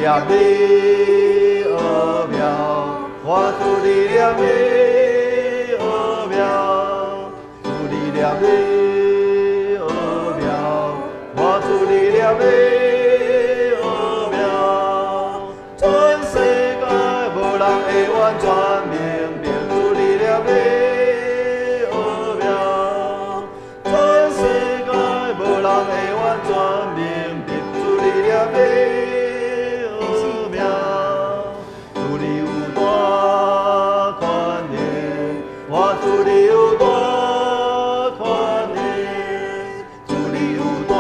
的奥妙，看出力量的奥妙，主力量的奥妙，看出力量的奥妙，全世界無人會完全明白主力量的奧妙，全世界無人會完全明白主力量的奧妙，主你有大權能，我主你有大權能，主你有大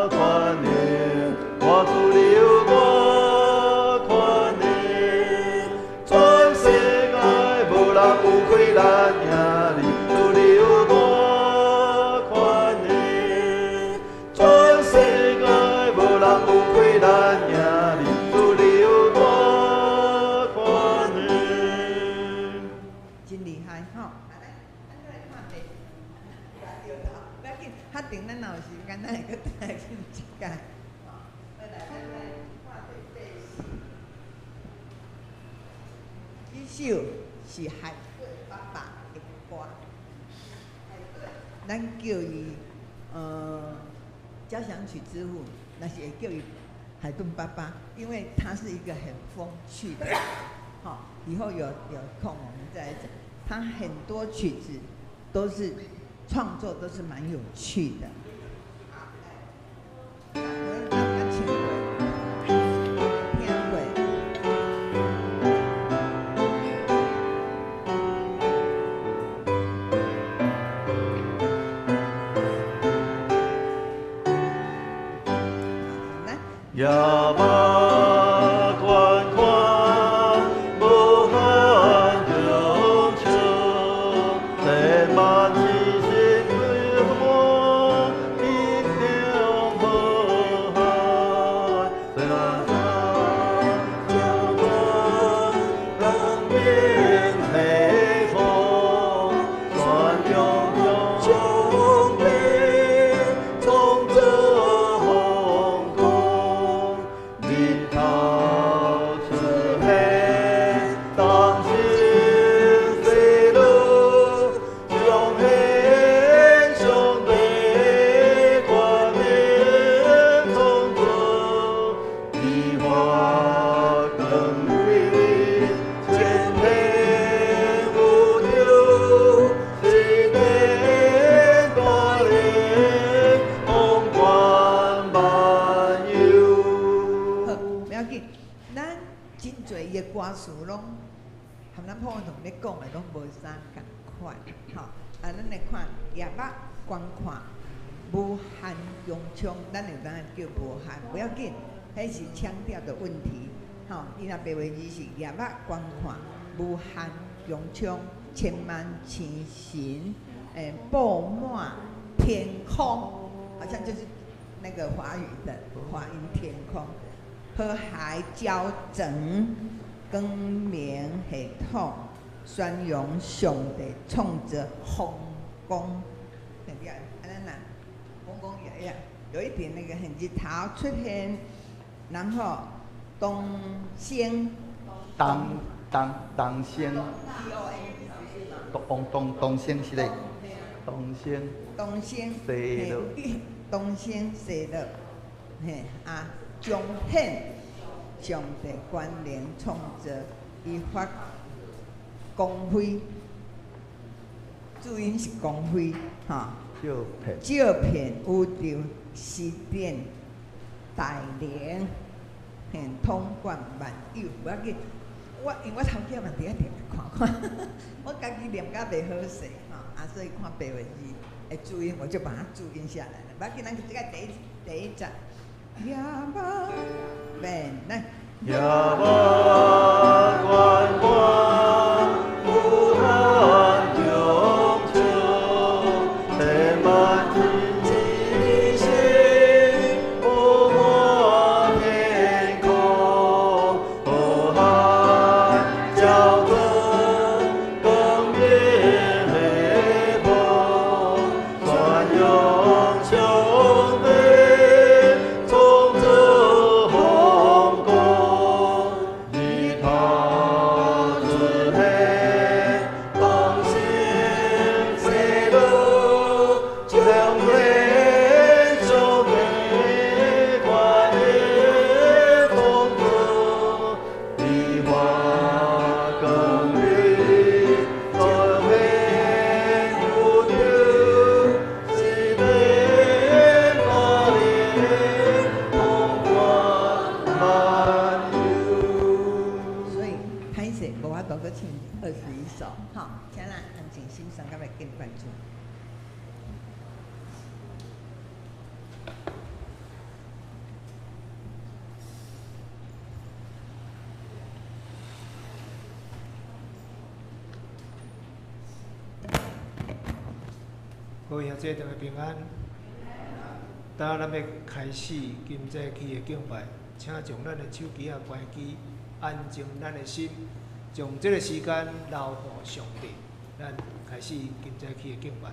權能，我主你有大權能，全世界無人有氣力贏你，主你有大權能，全世界無人有氣力贏你，主你有大權能。真厲害吼！啊，來，咱閣來看第，對頭，不要緊，較定咱若有時間，咱會閣轉來唱一擺。吼，來，咱來看第八首。這首是海頓爸爸的歌。海頓，咱叫伊交響曲之父，那是會叫伊海頓爸爸，因為他是一個很風趣的。好，以後有空我們再來講。他很多曲子都是創作都是蠻有趣的。我咱捌唱過，聽過。來，夜目觀看，無限中秋，千萬星星布滿天中河海，山山照光光明系統，宣揚上帝創造豐功，日頭出現，東升西落，彰顯上帝權能創造，伊發光輝，全天宇宙，施展大能，統管萬有。好，不要緊，咱真濟伊的歌詞攏含咱普通咧講的攏無啥仝款，吼。啊，咱來看夜目觀看無限穹蒼，咱會當叫無限，不要緊，彼是腔調的問題，吼。伊若白話字是夜目觀看無限穹蒼，千萬星辰，布滿天空，好像就是那個華語的華音天空。河海交整，光明系統，宣揚上帝創造豐功。對不對？按呢啦，豐功也有一點那個很日頭出現，然後東升，東東東升，東東東升是咧，東升，東升，西落，東升西落，嘿啊，彰顯上帝權能創造，伊發光輝，注音是光輝，吼。照遍，照遍宇宙，施展大能，嘿，統管萬有。無要緊，我因為我頭幾仔嘛佇遐定看看，我家己念甲袂好勢，吼，啊，所以看白話字的注音，我就把它注音下來了。無要緊，咱這個第一節，夜目變來。夜目觀看，無限穹蒼，千萬星星布滿天空，河海交織，光明系統，宣揚上帝創造豐功。送甲來敬拜主。各位兄弟，大家平安。當咱欲開始今早起的敬拜，請將咱的手機仔關機，安靜咱的心，將這个時間留予上帝。咱開始今早起的敬拜。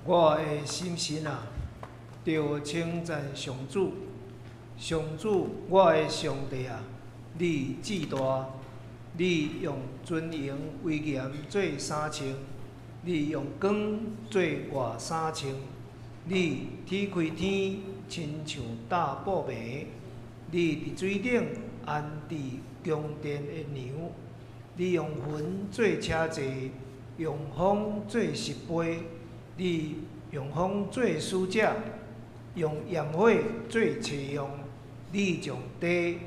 我的心神啊，著稱讚上主，上主，我的上帝啊，你至大，你用尊榮威嚴做衫穿，你用光做外衫穿，你劈開天，親像搭布糜，你佇水頂安置宮殿的梁，你用雲做車座，用風做石杯。你用風做使者，用炎火做車用，你將地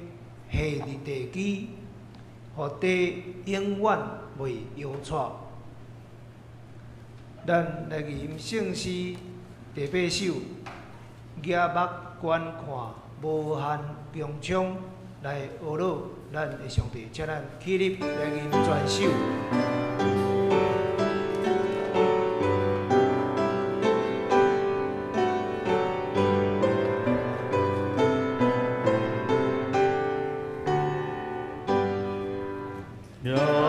下佇地基，予地永遠袂搖掣。咱來吟聖詩第八首，舉目觀看無限穹蒼，來呵咾咱的上帝，請咱起立來吟全首。Oh.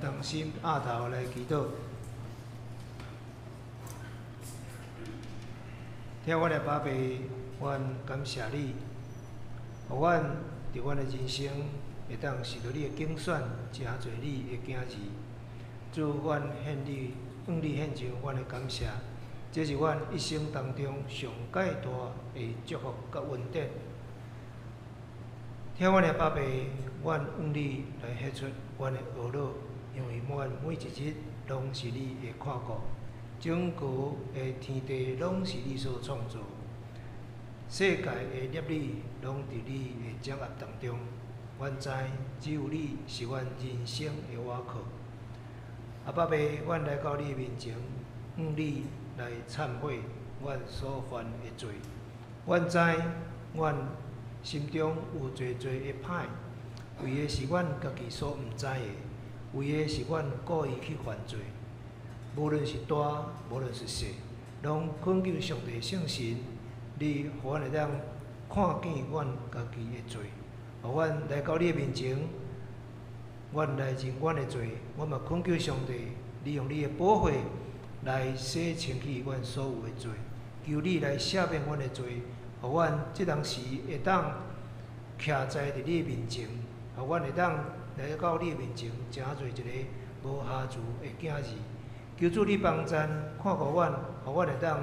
同心阿頭來祈禱。聽阮的爸爸，阮感謝你，予阮佇阮的人生會當受著你的揀選，成做你的囝兒。主，阮獻你，向你獻上阮的感謝，這是阮一生當中上蓋大的祝福佮恩典。聽阮的爸爸，阮向你來獻出阮的懊惱，因為阮每一日攏是你的看顧，整個的天地攏是你所創造，世界的粒子攏佇你的掌握當中。阮知只有你是阮人生的倚靠。阿爸爸，阮來到你的面前，向你來懺悔阮所犯的罪。阮知阮心中有濟濟的歹，為的是阮家己所毋知的，為的是阮故意去犯罪。無論是大，無論是細，攏懇求上帝聖神，你予阮會當看見阮家己的罪，予阮來到你的面前，阮來認阮的罪，我嘛懇求上帝，你用你的寶血來洗清去阮所有的罪，求你來赦免阮的罪，予阮這當時會當徛在佇你的面前，予阮會當來到你的面前，成做一個無瑕疵的囝兒。求主你幫贊看顧阮，予阮會當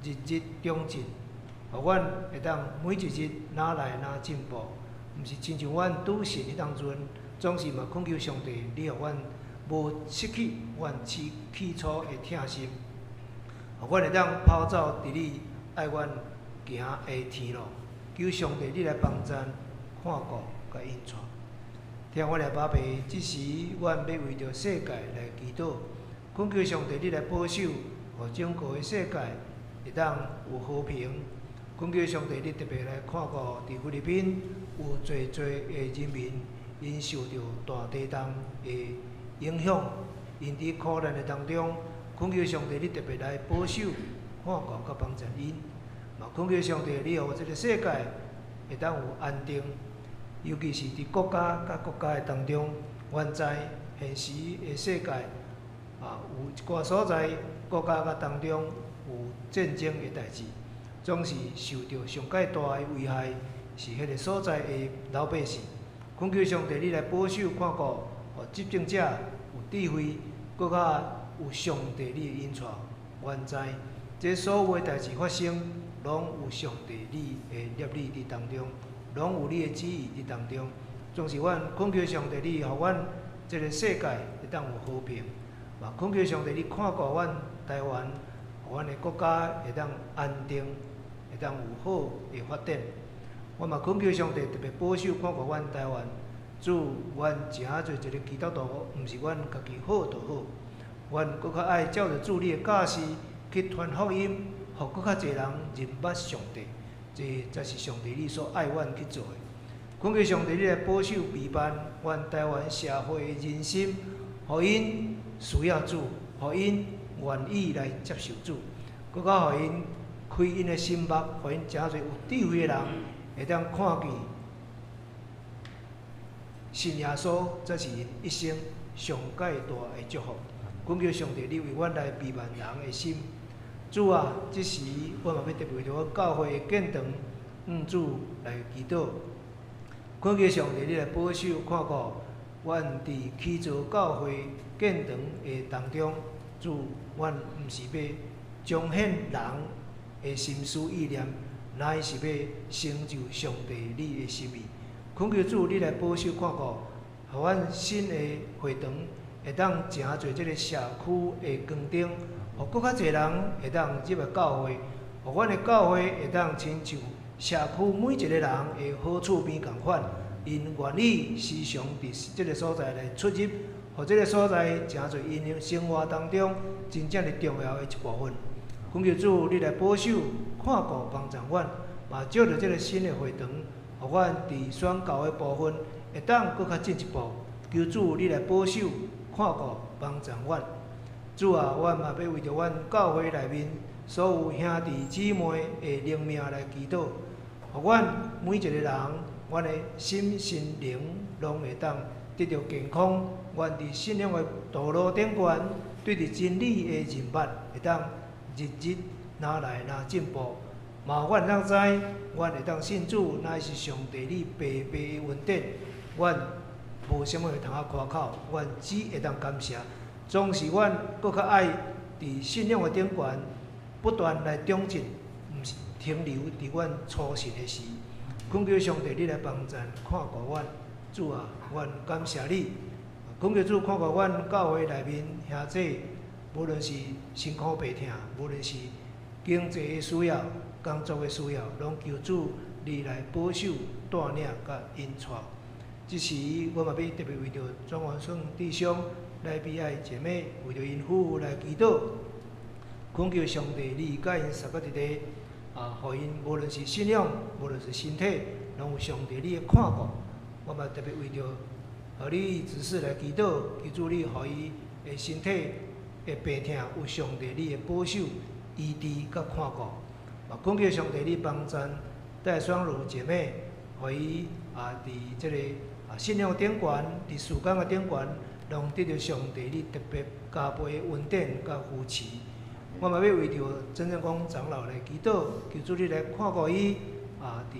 日日長進，予阮會當每一日若來若進步，毋是親像阮拄信彼當陣，總是嘛懇求上帝，你予阮無失去阮起初的疼心，予阮會當跑走佇你愛阮行的天路。求上帝你來幫贊看顧佮引帶。聽阮的爸爸，這時阮欲為著世界來祈禱，懇求上帝你來保守，予整個的世界會當有和平。懇求上帝你特別來看顧佇菲律賓有濟濟的人民，𪜶受著大地動的影響，𪜶佇苦難的當中，懇求上帝你特別來保守、看顧佮幫助𪜶。嘛，懇求上帝你予這個世界會當有安定，尤其是佇國家佮國家的當中，阮知現實的世界啊，有一寡所在國家佮當中有戰爭的代誌，總是受著上蓋大的危害，是彼個所在的老百姓。懇求上帝你來保守看顧，予執政者有智慧，閣較有上帝你的引帶。阮知這所有的代誌發生，攏有上帝你的粒子佇當中，攏有你的旨意佇當中。總是阮懇求上帝你，予阮這個世界會當有和平。嘛，懇求上帝你看顧阮台灣，予阮的國家會當安定，會當有好的發展。我嘛懇求上帝特別保守看顧阮台灣。主，阮誠做一個基督徒，毋是阮家己好就好，阮閣較愛照著主你的教示去傳福音，予閣較濟人認捌上帝，這才是上帝你所愛阮去做的。懇求上帝你來保守庇庇阮台灣社會的人心，予𪜶需要主，予𪜶願意來接受主，閣較予𪜶開𪜶的心目，予𪜶誠濟有智慧的人會當看見信耶穌，才是𪜶一生上蓋大的祝福。懇求上帝，你為阮來庇萬人的心。主啊，這時我嘛欲特別為著阮教會的建堂，向主來祈禱。懇求上帝，你來保守看顧阮佇起造教會建堂的當中，主，阮毋是欲彰顯人的心思意念，乃是欲成就上帝你的心意。懇求主，你來保守看顧，予阮新的會堂會當成做這個社區的光燈，予閣較濟人會當入來教會，予阮的教會會當親像社區每一個人的好厝邊仝款，𪜶願意時常佇這個所在來出入，予這個所在成做𪜶的生活當中真正的重要的一部分。懇求主，你來保守、看顧、幫助阮，嘛借著這個新的會堂，予阮佇宣教的部分會當閣較進一步。求主，你來保守、看顧、幫助阮。主啊，阮嘛欲為著阮教會內面所有兄弟姊妹的靈命來祈禱，予阮每一個人，阮的心、身、靈攏會當得著健康，阮佇信仰的道路頂懸，對佇真理的認捌，會當日日若來若進步。嘛，阮會當知，阮會當信主，乃是上帝你白白的恩典，阮無啥物會通仔誇口，阮只會當感謝。總是阮閣較愛佇信仰的頂懸不斷來長進，毋是停留佇阮初信的時。懇求上帝，你來幫贊看顧阮，主啊，阮感謝你。懇求主看顧阮教會內面兄弟，無論是身苦病痛，無論是經濟的需要、工作的需要，攏求主你來保守、帶領佮引帶。這時，我嘛欲特別為著莊元順弟兄來比愛姐妹，為著𪜶夫婦來祈禱，懇求上帝你佮𪜶相佮佇咧，啊，予𪜶無論是信仰，無論是身體，攏有上帝你的看顧。我嘛特別為著何你執事來祈禱，求主你予伊的身體的病痛有上帝你的保守、醫治佮看顧。嘛，懇求上帝你幫贊戴雙如姐妹，予伊啊佇這个啊信仰頂懸，佇事工的頂懸，攏得著上帝你特別加倍的恩典佮扶持。我嘛欲為著曾正光長老來祈禱，求主你來看顧伊啊，佇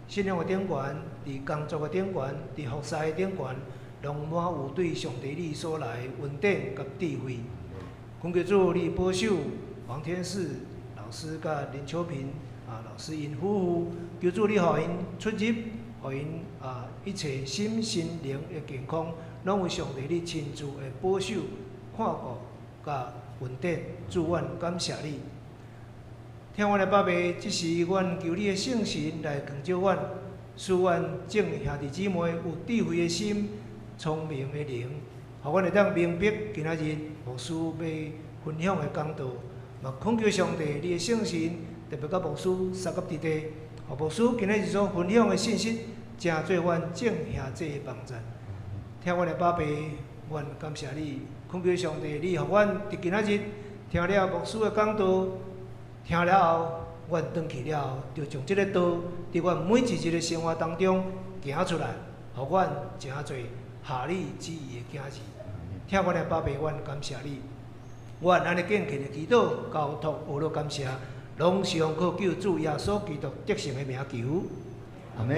信仰的頂懸，佇工作的頂懸，佇服侍的頂懸，攏滿有對上帝你所來的恩典佮智慧。懇求主你保守黃天賜老師佮林秋平啊老師𪜶夫婦，求主你予𪜶出入，予𪜶啊一切心身靈的健康，攏有上帝你親自的保守、看顧佮恩典。主，阮感謝你。聽阮的爸爸，這時阮求你的聖神來光照阮，使阮眾兄弟姊妹有智慧的心、聰明的靈，予阮會當明白今仔日牧師欲分享的講道。嘛，懇求上帝，你的聖神特別佮牧師相佮佇地，予牧師今仔日所分享的信息，成做阮眾兄弟的幫贊。聽阮的爸爸，阮感謝你，懇求上帝，你予阮佇今仔日聽了牧師的講道，聽了後，阮轉去了後，就將這个道佇阮每一日的生活當中行出來，予阮成做合你旨意的囝兒。聽阮的爸爸，阮感謝你。阮按呢敬虔的祈禱，交託學樂感謝，攏是奉靠救主耶穌基督得勝的名求。阿們。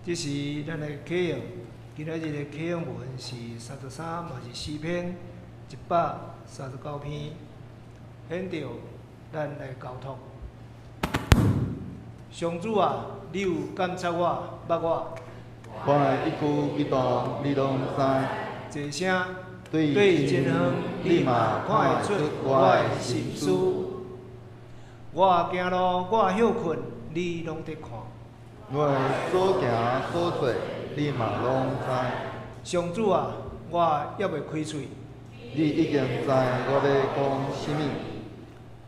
這是咱的啟用，今仔日的啟用文是33，嘛是詩篇139篇，獻著咱來交託。上主啊，你有監察我，捌我。我的一舉一動，你攏知。這聲對真遠，你嘛看會出我的心思。我行路，我歇睏，你攏佇看。我的所行所做，你嘛攏知。上主啊，我猶未開喙，你已經知我欲講啥物。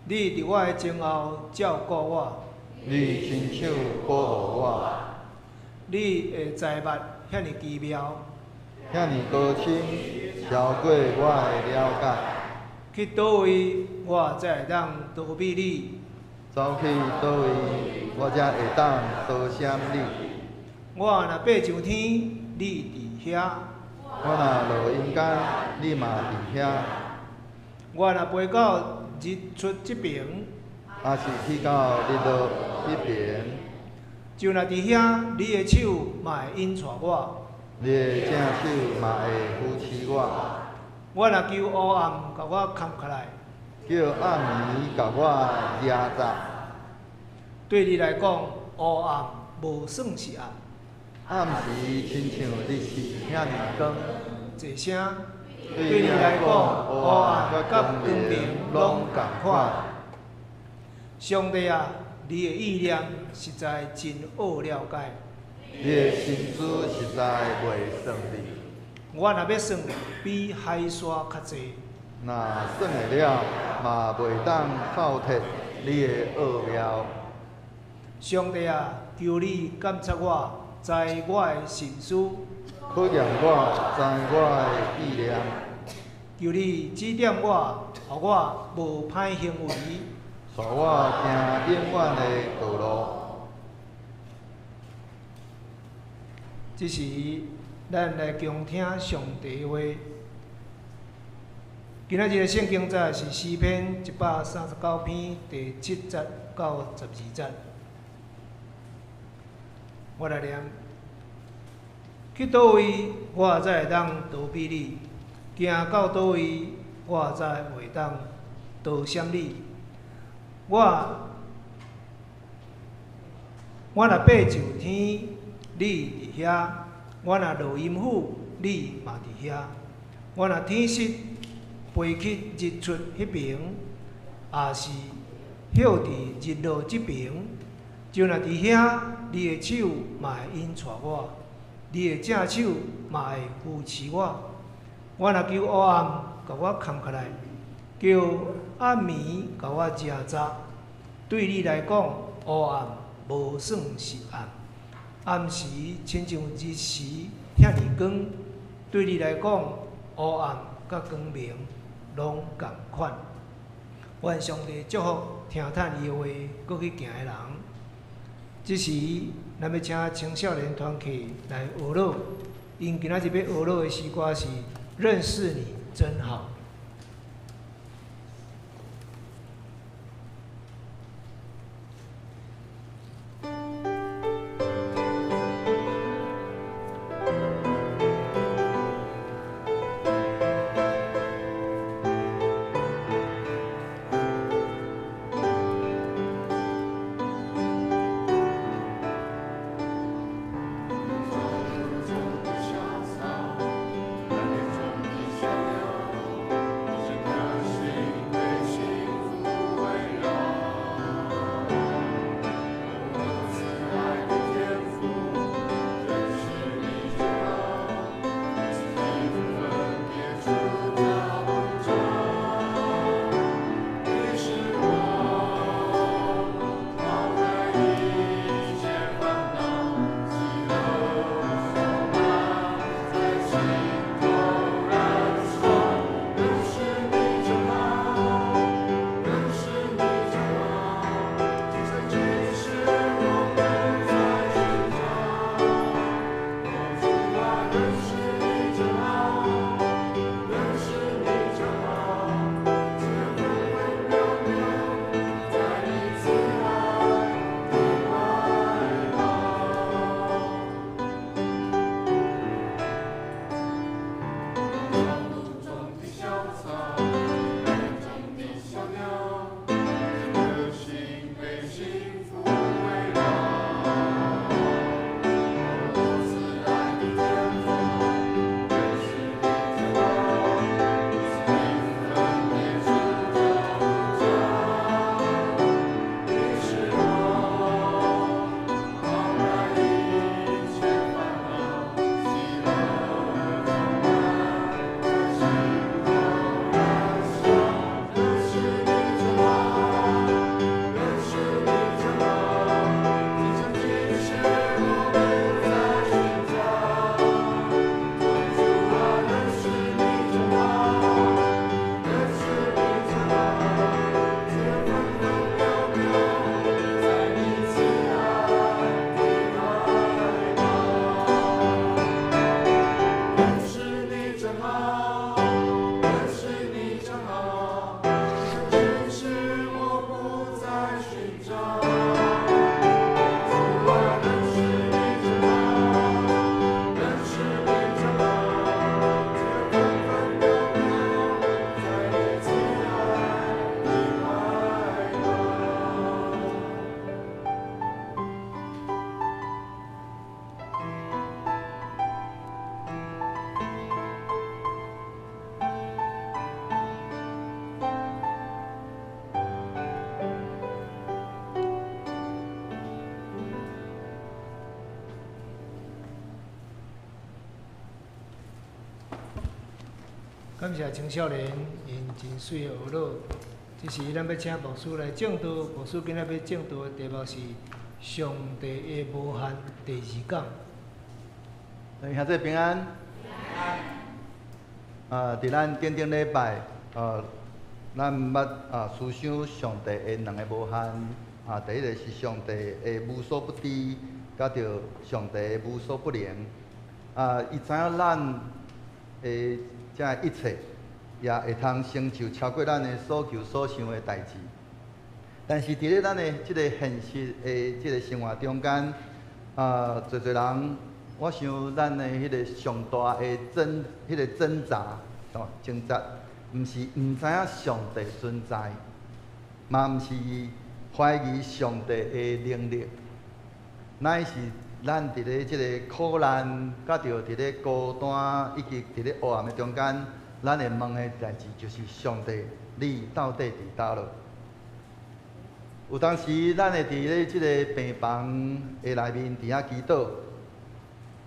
你佇我的前後照顧我，你親手保護我。你的才捌遐爾奇妙，遐爾高深，超過我的了解。去佗位，我才會當逃避你？走去佗位，我才會當躲閃你？我若爬上天，你佇遐；我若落陰間，你嘛佇遐。我若飛到日出這爿，抑是去到日落彼爿，就若佇遐，你的手嘛會引帶我，你的正手嘛會扶持我。我若求黑暗共我崁起來，叫暗暝共我遮罩。對你來講，黑暗無算是暗。暗時親像日時遐爾光。坐聲對你來講，烏暗佮光明攏仝款。上帝啊，你的意念實在真奧了解。你的心思實在袂算理。我若欲算，比海沙較濟。若算會了，嘛袂當透徹你的奧妙。上帝啊，求你監察我，知我的心思。考驗我，知我的意念。求你指點我，予我無歹行為。帶我行永遠的道路。這時，咱來恭聽上帝話。今仔日的聖經節是詩篇139篇第7節到12節。我來念：去佗位，我才會當逃避你；行到佗位，我才會當逃閃你。我若爬上天，你佇遐；我若落陰府，你嘛佇遐。我若天失飛去日出彼爿，抑是歇佇日落這爿，就若佇遐，你的手嘛會引帶我，你的正手嘛會扶持我。我若求黑暗共我崁起來，叫暗暝共我遮遮，對你來講，黑暗無算是暗，暗時親像日時遐爾光，對你來講，黑暗佮光明攏仝款。願上帝祝福聽趁伊的話，閣去行的人。這時，咱欲請青少年團契來學樂。𪜶今仔日欲學樂的詩歌是《認識你真好》。下草，咱的感謝青少年𪜶真媠的學樂。這時咱欲請牧師來證道，牧師今仔欲證道的題目是《上帝的無限》第二講。兄弟平安。啊，佇咱頂頂禮拜，咱捌啊思想上帝的兩个無限。啊，第一个是上帝的無所不知，佮著上帝的無所不能。啊，伊知影咱的這一切，也會通成就超過咱的所求所想的代誌。但是佇咧咱的這个現實的這个生活中間，啊，濟濟人，我想咱的彼个上大的掙，彼个掙扎，哦，掙扎，毋是毋知影上帝存在，嘛毋是懷疑上帝的能力，乃是咱佇咧這个苦難，佮著佇咧孤單以及佇咧黑暗的中間，咱會問的代誌就是上帝，你到底佇佗落？有當時咱會佇咧這个病房的內面佇遐祈禱，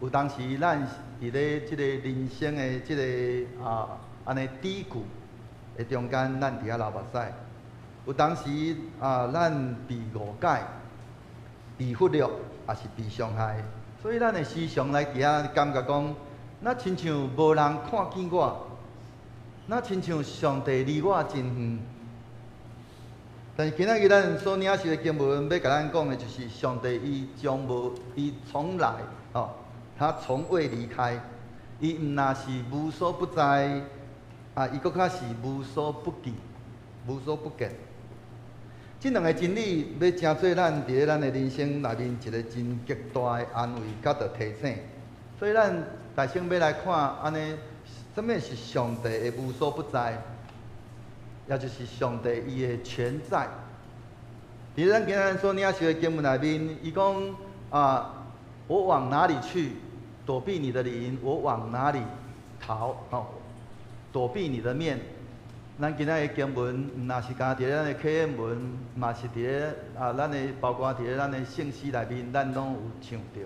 有當時咱佇咧這个人生的這个啊按呢低谷的中間，咱佇遐流目屎。有當時啊，咱被誤解、被忽略，也是被傷害，所以咱會時常來佇遐感覺講，若親像無人看見我，若親像上帝離我真遠。但是今仔日咱所領受的經文，欲共咱講的就是上帝伊將無，伊從來哦，他從未離開，伊毋若是無所不在，啊，伊閣較是無所不見、無所不見。這兩个真理，欲成做咱佇咧咱的人生內面一个真極大的安慰，佮著提醒。所以咱大先欲來看按呢，啥物是上帝的無所不在，也就是上帝伊的全在。佇咱今仔所領受的經文內面，伊講啊，我往哪裡去躲避你的靈？我往哪裡逃？哦，躲避你的面。咱今仔的經文，毋若是干焦佇咧咱的啟應文，嘛是佇咧啊，咱的包括佇咧咱的聖詩內面，咱攏有唱著。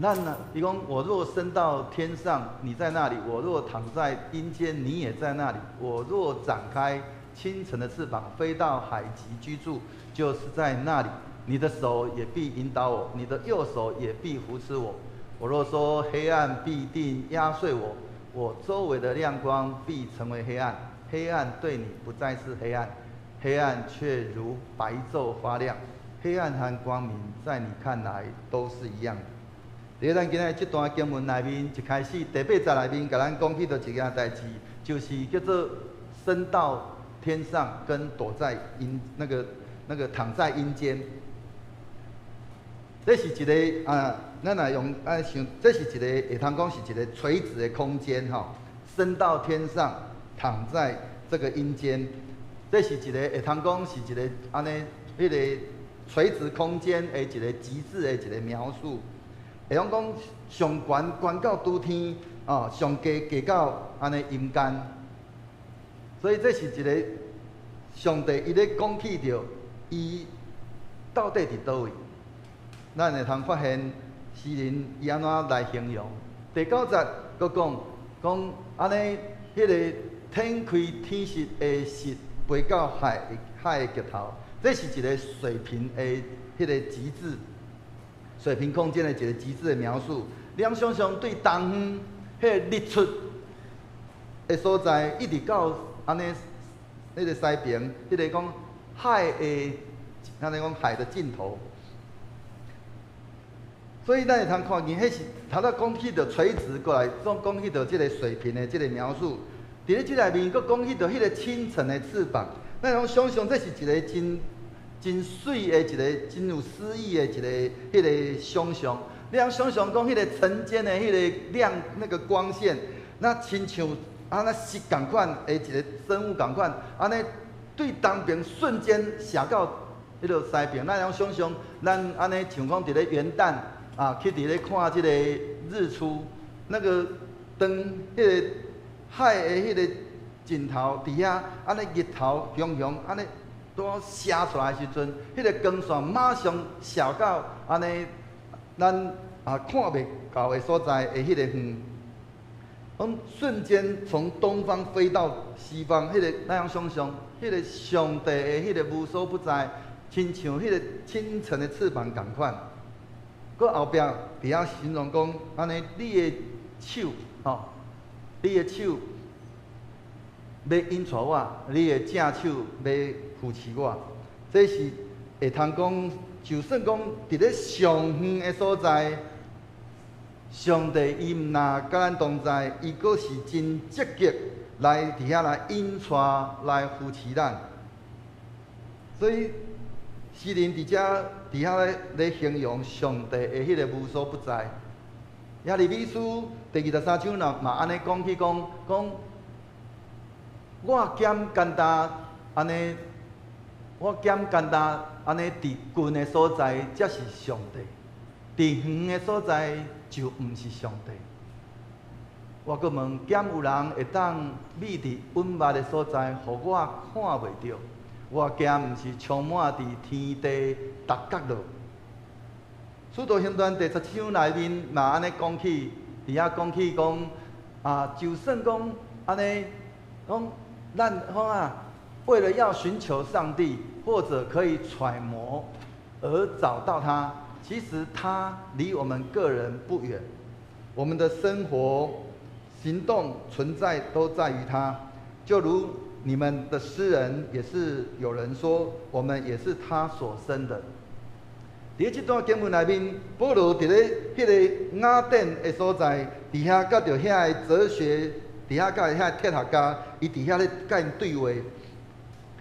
咱啊，伊講我若升到天上，你在那裡；我若躺在陰間，你也在那裡。我若展開清晨的翅膀，飛到海極居住，就是在那裡。你的手也必引導我，你的右手也必扶持我。我若說黑暗必定壓碎我，我周圍的亮光必成為黑暗。黑暗對你不再是黑暗，黑暗卻如白晝發亮。黑暗和光明在你看來都是一樣的。佇咱今仔這段經文內面，一開始第八節內面，共咱講起著一件代誌，就是叫做升到天上跟躲在陰那个那个躺在陰間。這是一个啊，咱若用按呢想，這是一个會通講是一个垂直的空間吼，升到天上，躺在這个陰間，這是一个會通講是一个按呢，彼个垂直空間的一个極致的一个描述。會用講上懸懸到拄天，哦，上低低到按呢陰間。所以這是一个上帝伊咧講起著，伊到底佇佗位？咱會通發現詩人伊按怎來形容？第九節閣講講按呢，彼个天開天實的實飛到海海的極頭，這是一个水平的彼个極致，水平空間的一个極致的描述。你通想像對東方彼个日出的所在，一直到按呢，彼个西邊，彼个講海的，按呢講海的盡頭。所以咱會通看見，彼是頭拄講起著垂直過來，總講起著這个水平的這个描述。佇咧這內面，閣講起著彼个清晨的翅膀，咱通想像這是一个真真媠的一个真有詩意的一个彼个想像。你通想像講彼個晨間的彼个亮那个光線，那親像啊那是仝款的一个生物仝款，按呢對東邊瞬間射到彼个西邊，咱通想像咱按呢像講佇咧元旦啊，去佇咧看這个日出，那个燈，彼个海的彼个盡頭佇遐，按呢日頭雄雄按呢拄射出來的時陣，彼个光線馬上射到按呢，咱啊看袂到的所在的彼个遠。講瞬間從東方飛到西方，彼個咱通想像，彼個上帝的彼個無所不在，親像彼個清晨的翅膀仝款。閣後壁佇遐形容講，按呢你的手，吼，你的手欲引帶我，你的正手欲扶持我。這是會通講，就算講佇咧上遠的所在，上帝伊毋若佮咱同在，伊閣是真積極來佇遐來引帶、來扶持咱。所以詩人佇遮佇遐咧形容上帝的彼個無所不在。耶利米書第二十三章嘛嘛按呢講起講講，我減簡單按呢，我減簡單按呢佇近的所在才是上帝，佇遠的所在就毋是上帝。我閣問，敢有人會當覕佇隱密的所在，予我看袂著？我驚毋是充滿佇天地逐角落。使徒行傳第十七章內面嘛按呢講起，佇遐講起講啊，就算講按呢講，咱講啊，為了要尋求上帝，或者可以揣摩而找到他，其實他離我們個人不遠，我們的生活、行動、存在都在於他。就如你們的詩人也是有人說，我們也是他所生的。佇這段經文內面，保羅佇咧彼個雅典的所在，佇遐佮著遐个哲學，佇遐佮遐哲學家，伊佇遐咧佮𪜶對話。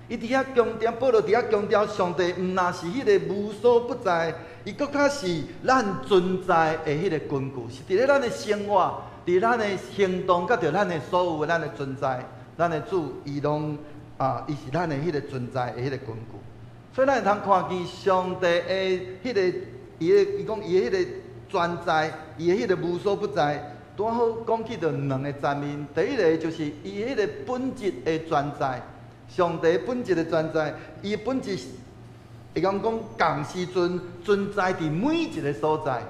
伊佇遐強調，保羅佇遐強調，上帝毋若是彼個無所不在，伊閣較是咱存在的彼個根據，是佇咧咱的生活，佇咱的行動，佮著咱的所有咱的存在，咱的主，伊攏啊，伊是咱的彼個存在的彼個根據。所以咱會通看見上帝的彼個，伊的伊講伊的彼個存在，伊的彼個無所不在，拄好講起著兩個層面。第一個就是伊彼個本質的存在，上帝本質的存在，伊本質會講講仝時陣存在佇每一個所在。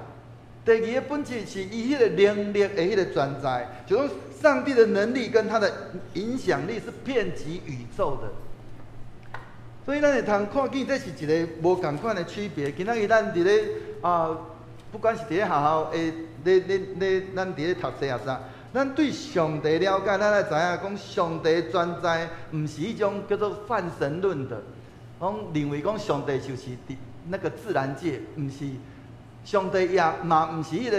第二个本質是伊彼個能力的彼個存在，就講上帝的能力跟他的影響力是遍及宇宙的。所以咱會通看見這是一个無仝款的區別。今仔日咱佇咧啊，不管是佇咧學校的咧咧咧，咱佇咧讀冊抑啥，咱對上帝了解，咱愛知影講上帝存在，毋是彼種叫做泛神論的，講認為講上帝就是佇那個自然界，毋是上帝也嘛毋是彼個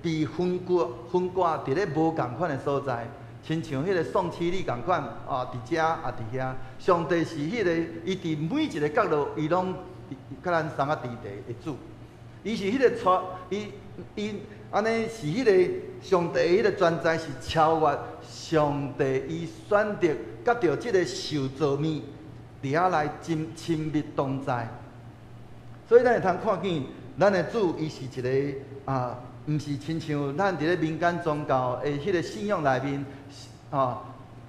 被分割分割佇咧無仝款的所在。親像彼個宋七力仝款啊，佇遮啊佇遐，上帝是彼個，伊佇每一个角落，伊攏佮咱相佮佇地的主。伊是彼個帶，伊伊按呢是彼個上帝彼個存在是超越上帝，伊選擇佮著這个受造物佇遐來親親密同在。所以咱會通看見，咱的主伊是一个啊，毋是親像咱佇咧民間宗教的彼个信仰內面，吼，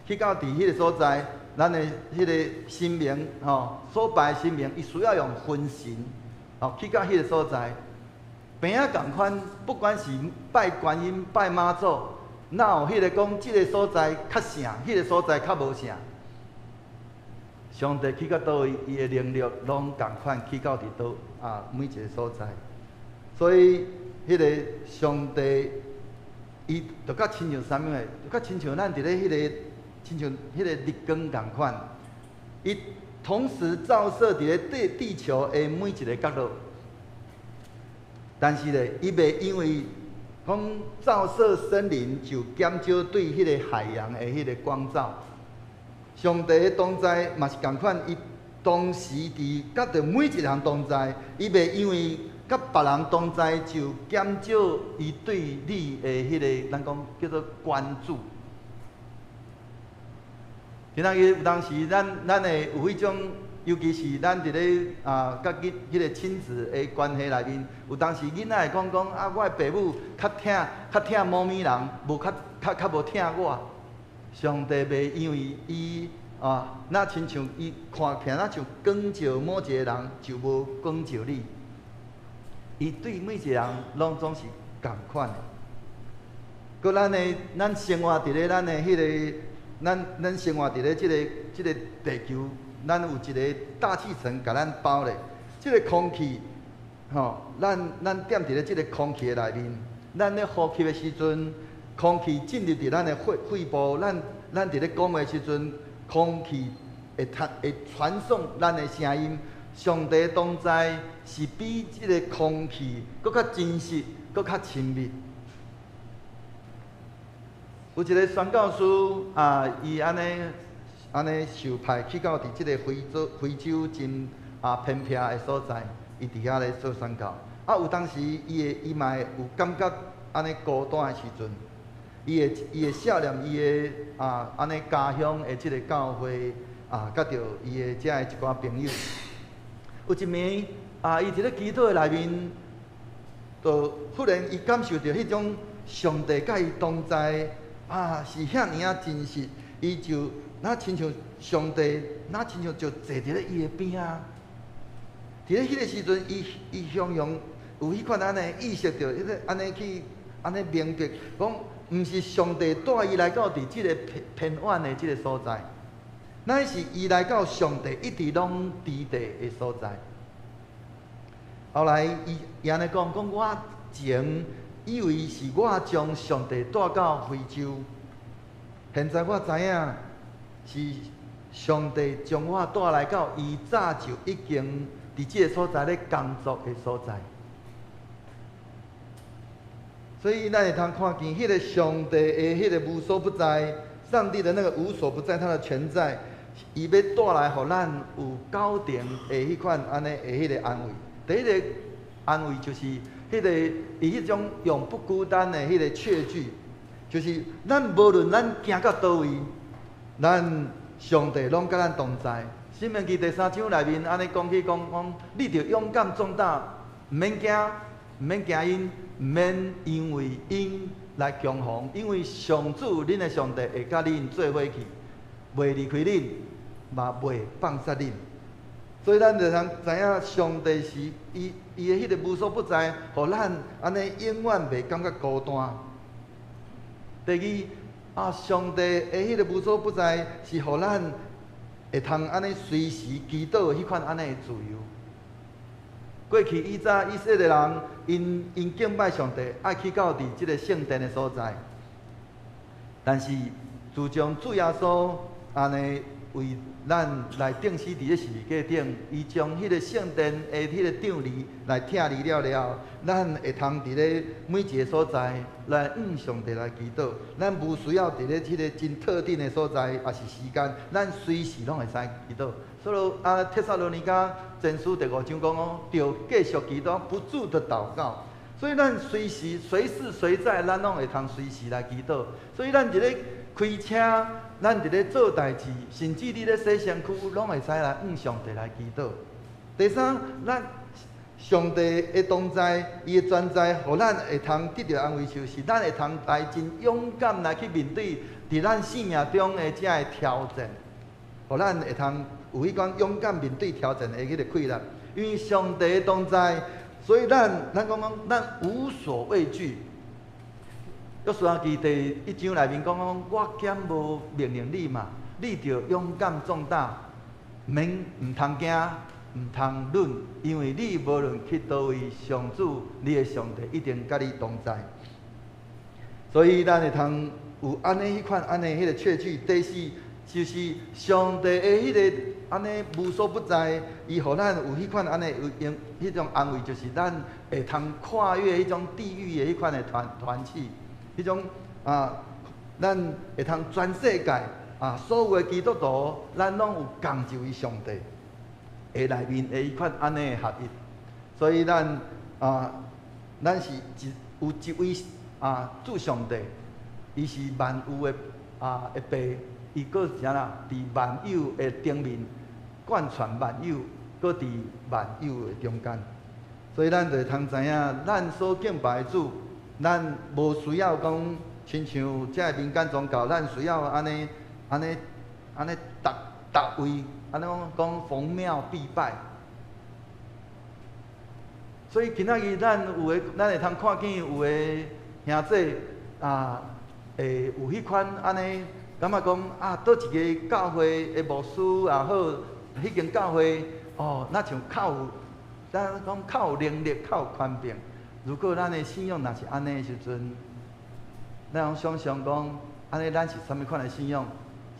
去到佇彼個所在，咱的彼個神明，吼，所拜神明，伊需要用分神，吼，去到彼個所在，平仔仝款，不管是拜觀音、拜媽祖，哪有彼個講這个所在較聖，彼个所在較無聖？上帝去到佗位，伊的能力攏仝款去到佇佗啊每一个所在，所以。彼个上帝，伊就佮親像啥物的？就佮親像咱佇咧彼个，親像彼个日光仝款，伊同時照射佇咧地地球的每一个角落。但是咧，伊袂因為講照射森林就減少對彼个海洋的彼个光照。上帝的同在嘛是仝款，伊同時佇佮著每一个人同在，伊袂因為佮別人同在就減少伊對你的彼个，咱講叫做關注。今仔日有當時咱咱會有彼種，尤其是咱佇咧啊，佮囡彼个親子的關係內面，有當時囡仔會講講啊，我的爸母較疼較疼某物人，無較較較無疼我。上帝袂因為伊啊，若親像伊看起來若像光照某一个人，就無光照你。伊對每一个人攏總是仝款的。閣咱的咱生活佇咧咱的彼个，咱生活佇咧這個地球，咱有一個大氣層共咱包咧。這個空氣，吼，咱踮佇咧這個空氣的內面，咱咧呼吸的時陣，空氣進入佇咱的肺部，咱佇咧講話時陣，空氣會傳送咱的聲音。上帝同在是比這個空氣閣較真實、閣較親密。有一個宣教師啊，伊按呢按呢受派去到佇這個非洲真偏僻的所在，伊佇遐咧做宣教。啊，有當時伊嘛會有感覺按呢孤單的時陣，伊會想念伊的按呢家鄉的這個教會啊，佮著伊的遮的一寡朋友。有一暝啊，伊佇咧祈禱的內面，就忽然伊感受著彼種上帝佮伊同在啊，是遐爾仔真實。伊就若親像上帝，若親像就坐佇咧伊的邊仔。佇咧彼個時陣，伊雄雄有彼款按呢意識著，彼個按呢去按呢明白，講毋是上帝帶伊來到佇這个偏遠的這个所在，乃是伊來到上帝一直攏佇地的所在。後來伊按呢講，講我前以為是我將上帝帶到非洲，現在我知影是上帝將我帶來到伊早就已經佇這個所在咧工作的所在。所以咱會通看見彼個上帝的彼個無所不在，上帝的那個無所不在，他的存在，伊欲帶來予咱有高定的彼款按呢的彼個安慰。第一个安慰就是彼個伊彼種永不孤單的彼個確據，就是咱無論咱行到佗位，咱上帝攏佮咱同在。申命記第三章內面按呢講起講講，你著勇敢壯膽，毋免驚，毋免驚𪜶，毋免因為𪜶來恐慌，因為上主恁的上帝會佮恁做伙去，袂離開恁，嘛袂放捨恁。所以咱就通知影，上帝是伊的彼个無所不在，予咱按呢永遠袂感覺孤單。第二，上帝的彼个無所不在，是予咱會通按呢隨時祈禱彼款按呢的自由。過去以早以色列人，𪜶敬拜上帝，愛去到佇這個聖殿的所在。但是自從主耶穌按呢為咱來釘死佇咧十字架頂，伊將彼個聖殿的彼個帳籬來拆離了了，咱會通佇咧每一个所在來向上帝來祈禱。咱無需要佇咧彼個真特定的所在，抑是時間，咱隨時攏會使祈禱。所以啊，帖撒羅尼迦前書第五章講哦，著繼續祈禱，不住的禱告。所以咱隨時、隨時隨在，咱攏會通隨時來祈禱。所以咱佇咧開車，咱佇咧做代誌，甚至你咧洗身軀，攏會使來向上帝來祈禱。第三，咱上帝的同在，伊的存在，予咱會通得著安慰，就是咱會通來真勇敢來去面對佇咱生命中的這个挑戰，予咱會通有彼款勇敢面對挑戰的彼个氣力。因為上帝的同在，所以咱講講，咱無所畏懼。約書亞記第一章內面講講，我敢無命令你嘛？你著勇敢壯膽，免毋通驚，毋通忍，因為你無論去佗位，上主你的上帝一定佮你同在。所以咱會通有按呢彼款按呢彼个確據。第四就是上帝的彼个按呢無所不在，伊予咱有彼款按呢有用彼種安慰，就是咱會通跨越彼種地域的彼款的團體。彼種啊，咱會通全世界啊，所有的基督徒，咱攏有仝一位上帝的內面的彼款按呢的合一，所以咱啊，咱是有一位主上帝，伊是萬有的的爸，伊閣是啥啦？佇萬有的頂面貫穿萬有，閣佇萬有的中間，所以咱就會通知影，咱所敬拜的主。咱無需要講，親像這个民間宗教，咱需要按呢、按呢、按呢，逐逐位按呢講講逢廟必拜。所以今仔日咱有的，咱會通看見有的兄弟啊，會有彼款按呢，感覺講啊，佗一个教會的牧師也好，彼間教會哦，若像較有，咱講較有能力、較有權柄。如果咱的信仰若是按呢的時陣，咱攏想像講，按呢咱是啥物款的信仰？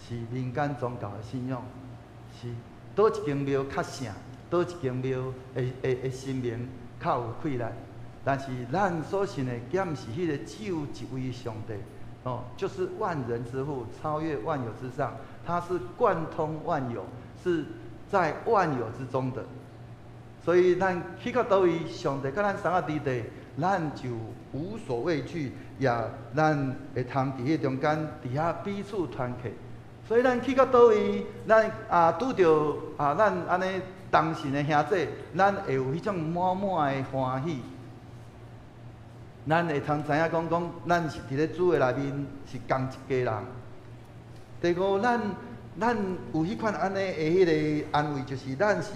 是民間宗教的信仰，是佗一間廟較聖，佗一間廟的神明較有氣力。但是咱所信的，敢毋是彼个只有一位上帝，哦，就是萬人之父，超越萬有之上，他是貫通萬有，是在萬有之中的。所以咱去到佗位，上帝佮咱相佮佇佇，咱就無所畏懼，也咱會通佇彼中間，佇遐彼此團契。所以咱去到佗位，咱啊拄著啊咱按呢同信的兄弟，咱會有彼種滿滿的歡喜。咱會通知影講講，咱是佇咧主的內面是仝一家人。第五，咱有彼款按呢的彼个安慰，就是咱是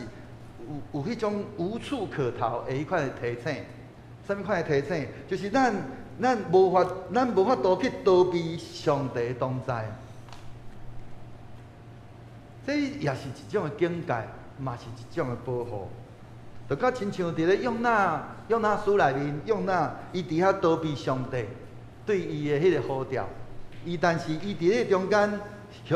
有彼種無處可逃的彼款的提醒。啥物款的提醒？就是咱無法度去逃避上帝的同在。這也是一種的警戒，嘛是一種的保護。就較親像佇咧約拿書內面，約拿伊佇遐逃避上帝對伊的彼个呼召，但是伊佇咧中間，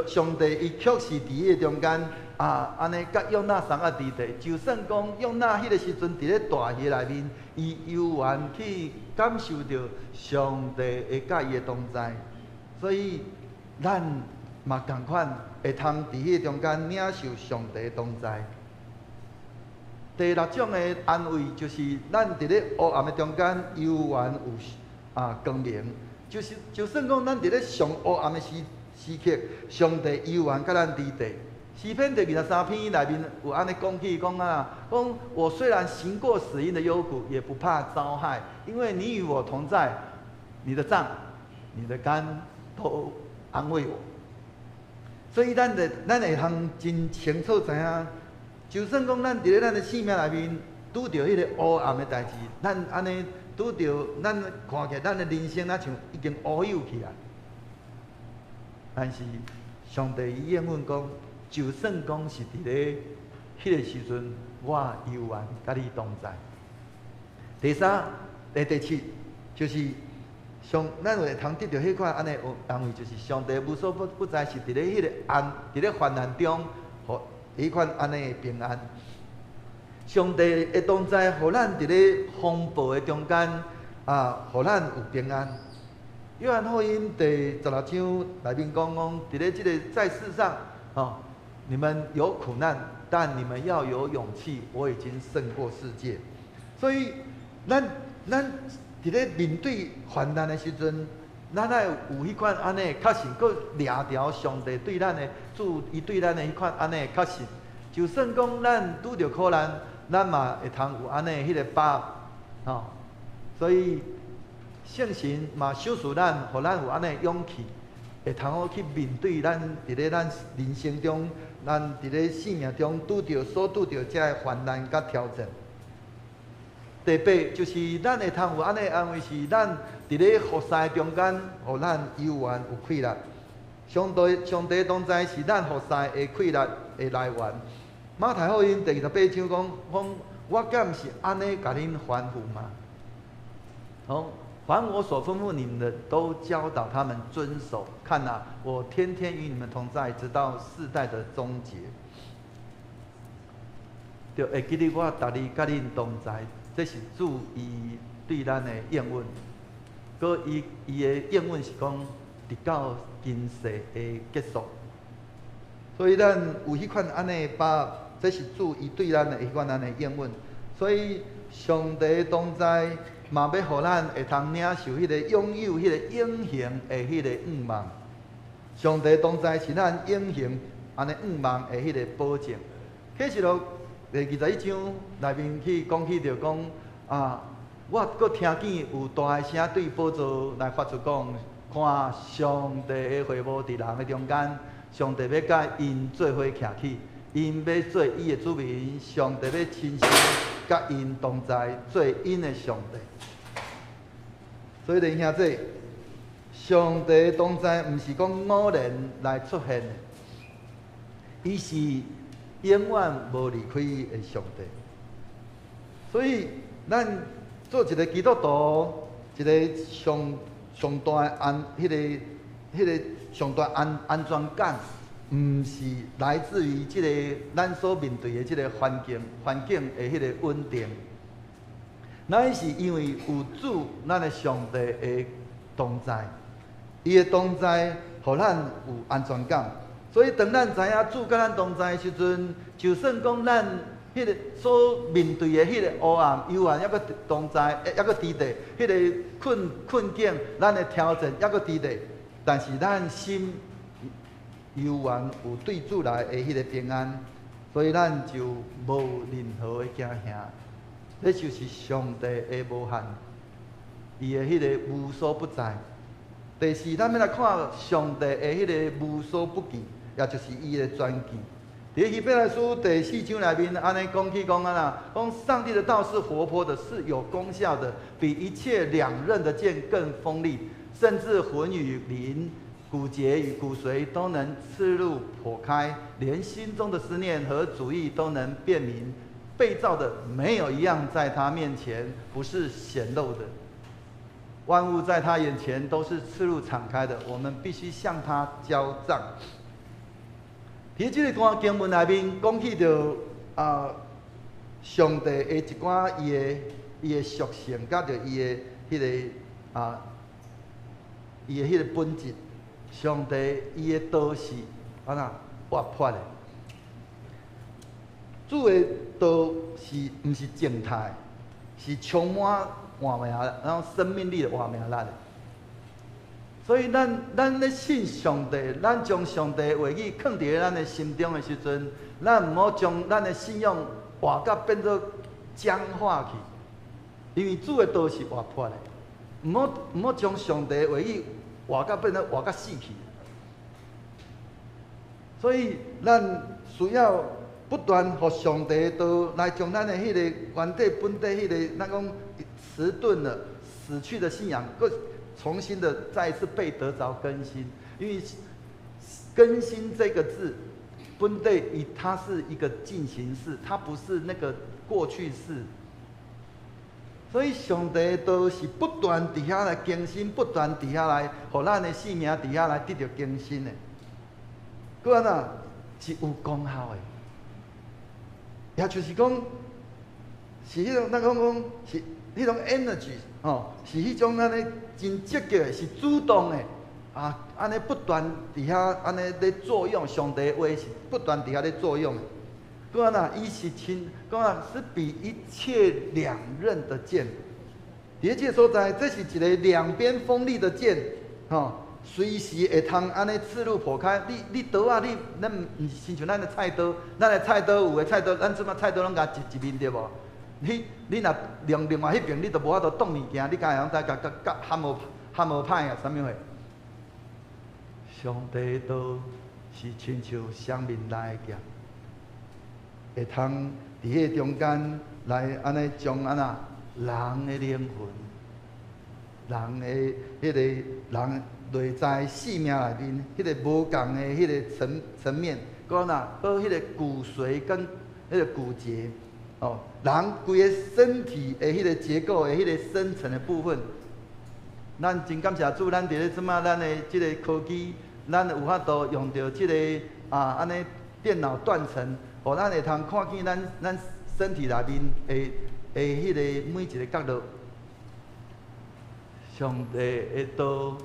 上帝伊卻是佇彼個中間啊，按呢佮約拿相佮佇佇。就算講約拿彼个時陣佇咧大魚內面，伊猶原去感受著上帝會佮伊的同在，所以咱嘛仝款會通佇彼個中間領受上帝的同在。第六種的安慰就是咱佇咧黑暗的中間，猶原有光明。就是就算講咱佇咧上黑暗的時刻，上帝猶原佮咱佇佇。詩篇第23篇內面有按呢講起講啊，講我雖然行過死蔭的幽谷，也不怕遭害，因為你與我同在，你的杖、你的竿都安慰我。所以咱會通真清楚知影，就算講咱佇咧咱的生命內面拄著彼個烏暗的代誌，咱按呢拄著，咱看起來咱的人生若像已經烏有去啊。但是上帝伊應允講，就算講是佇咧彼个時陣，我猶原佮你同在。第三、第七，就是上咱會通得著彼款按呢安慰，就是上帝無所不在，是佇咧彼个安，佇咧患難中，予彼款按呢的平安。上帝的同在，予咱佇咧風暴的中間啊，予咱有平安。約翰福音第16章內面講講，佇咧這個在世上，吼，你們有苦難，但你們要有勇氣，我已經勝過世界。所以，咱佇咧面對患難的時陣，咱愛有彼款按呢確信，閣掠著上帝對咱的主，伊對咱的彼款按呢確信。就算講咱拄著苦難，咱嘛會通有按呢彼个把握，吼。所以聖神嘛賞賜咱，予咱有按呢勇氣，會通好去面對咱佇咧咱人生中，咱佇咧生命中所拄著這个患難佮挑戰。第八就是咱會通有按呢安慰，是咱佇咧服侍中間，予咱猶原有氣力。上帝同在是咱服侍的氣力的來源。馬太福音第28章講，講我敢毋是按呢共恁吩咐嗎？好，凡我所吩咐你們的，都教導他們遵守。看哪，我天天與你們同在，直到世代的終結。著會記得我逐日佮恁同在，這是主伊對咱的應允。閣伊的應允是講，直到今世的結束。所以咱有彼款按呢把握，這是主伊對咱的彼款按呢應允。所以上帝同在，嘛欲予咱會通領受彼個擁有彼個永恆的彼個願望。上帝同在是咱永恆按呢願望的彼個保證。啟示錄第21章內面去講起著講啊，我閣聽見有大聲對寶座來發出講，看上帝的會幕佇人的中間，上帝欲佮𪜶做伙徛起，𪜶欲做伊的子民，上帝欲親身佮𪜶同在，做𪜶的上帝。所以弟兄姊，上帝同在，毋是講偶然來出現的，伊是永遠無離開的上帝。所以，咱做一個基督徒，一個上上大的安，彼個上大安全感，毋是來自於這個咱所面對的這個環境的彼個穩定，乃是因為有主咱的上帝的同在，伊的同在，予咱有安全感。所以當咱知影主佮咱同在的時陣，就算講咱彼個所面對的彼個黑暗、幽暗，猶閣同在，猶閣佇咧，彼個困境，咱的挑戰猶閣佇咧，但是咱心猶原有對主來的彼個平安，所以咱就無任何的驚嚇。這就是上帝的無限，伊的彼個無所不在。第四，咱欲來看上帝的彼個無所不見，也就是伊的全見。佇希伯來書第四章內面，按呢講起講按怎，講上帝的道是活潑的，是有功效的，比一切兩刃的劍更鋒利，甚至魂與靈、骨節與骨髓都能刺入剖開，連心中的思念和主意都能辨明。被造的沒有一樣在他面前不是顯露的，萬物在他眼前都是赤露敞開的，我們必須向他交賬。佇這個段經文內面講起著啊，上帝的一寡伊的屬性，佮著伊的彼個啊，伊的彼個本質。上帝伊的道是按怎活潑的？主的道是毋是靜態？是充滿活命，然後生命力的活命力的。所以咱咧信上帝，咱將上帝話語囥佇咧咱的心中的時陣，咱毋好將咱的信仰活甲變做僵化去，因為主的道是活潑的，毋好將上帝的話語活甲變做活甲死去。所以咱需要不斷予上帝的道來將咱的彼個原底本底彼個，咱講遲鈍了、死去的信仰，閣重新的再一次被得著更新。因為更新這個字，本底伊它是一個進行式，它不是那個過去式。所以上帝的道是不斷佇遐來更新，不斷佇遐來，予咱的生命佇遐來得著更新的。閣按怎是有功效的，也就是講，是彼種咱講講是彼種 energy 吼，是彼種按呢真積極的，是主動的啊，按呢不斷佇遐按呢咧作用，上帝的話是不斷佇遐咧作用的。閣按怎，伊是親，閣按怎是比一切兩刃的劍。佇這個所在，這是一個兩邊鋒利的劍，吼。隨時會通按呢刺入剖開。你刀仔，你咱毋是親像咱的菜刀，咱的菜刀有的菜刀，咱這擺菜刀攏共一一面對無？你若用另外彼邊，你就無法度擋物件，你敢會曉共共共割無含無歹啊？啥物貨？上帝刀是親像雙面刃的劍，會通佇彼個中間來按呢將按怎人的靈魂、人的彼個人內在生命內面，彼個無仝的彼個層面，閣按怎，閣彼個骨髓跟彼個骨節，哦，人規个身體的彼個結構的彼個深層的部分，咱真感謝主，咱佇咧這擺咱的這個科技，咱有法度用著這個啊，按呢電腦斷層，予咱會通看見咱身體內面的彼個每一個角落。上帝的道，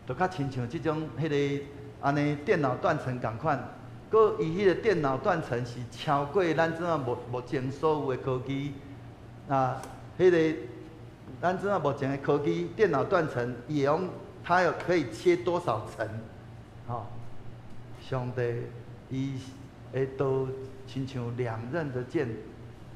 就較親像這種彼個按呢電腦斷層仝款，閣伊彼個電腦斷層是超過咱這擺目前所有的科技啊，彼個咱這擺目前的科技電腦斷層，伊會用它有可以切多少層？吼，上帝伊的刀親像兩刃的劍，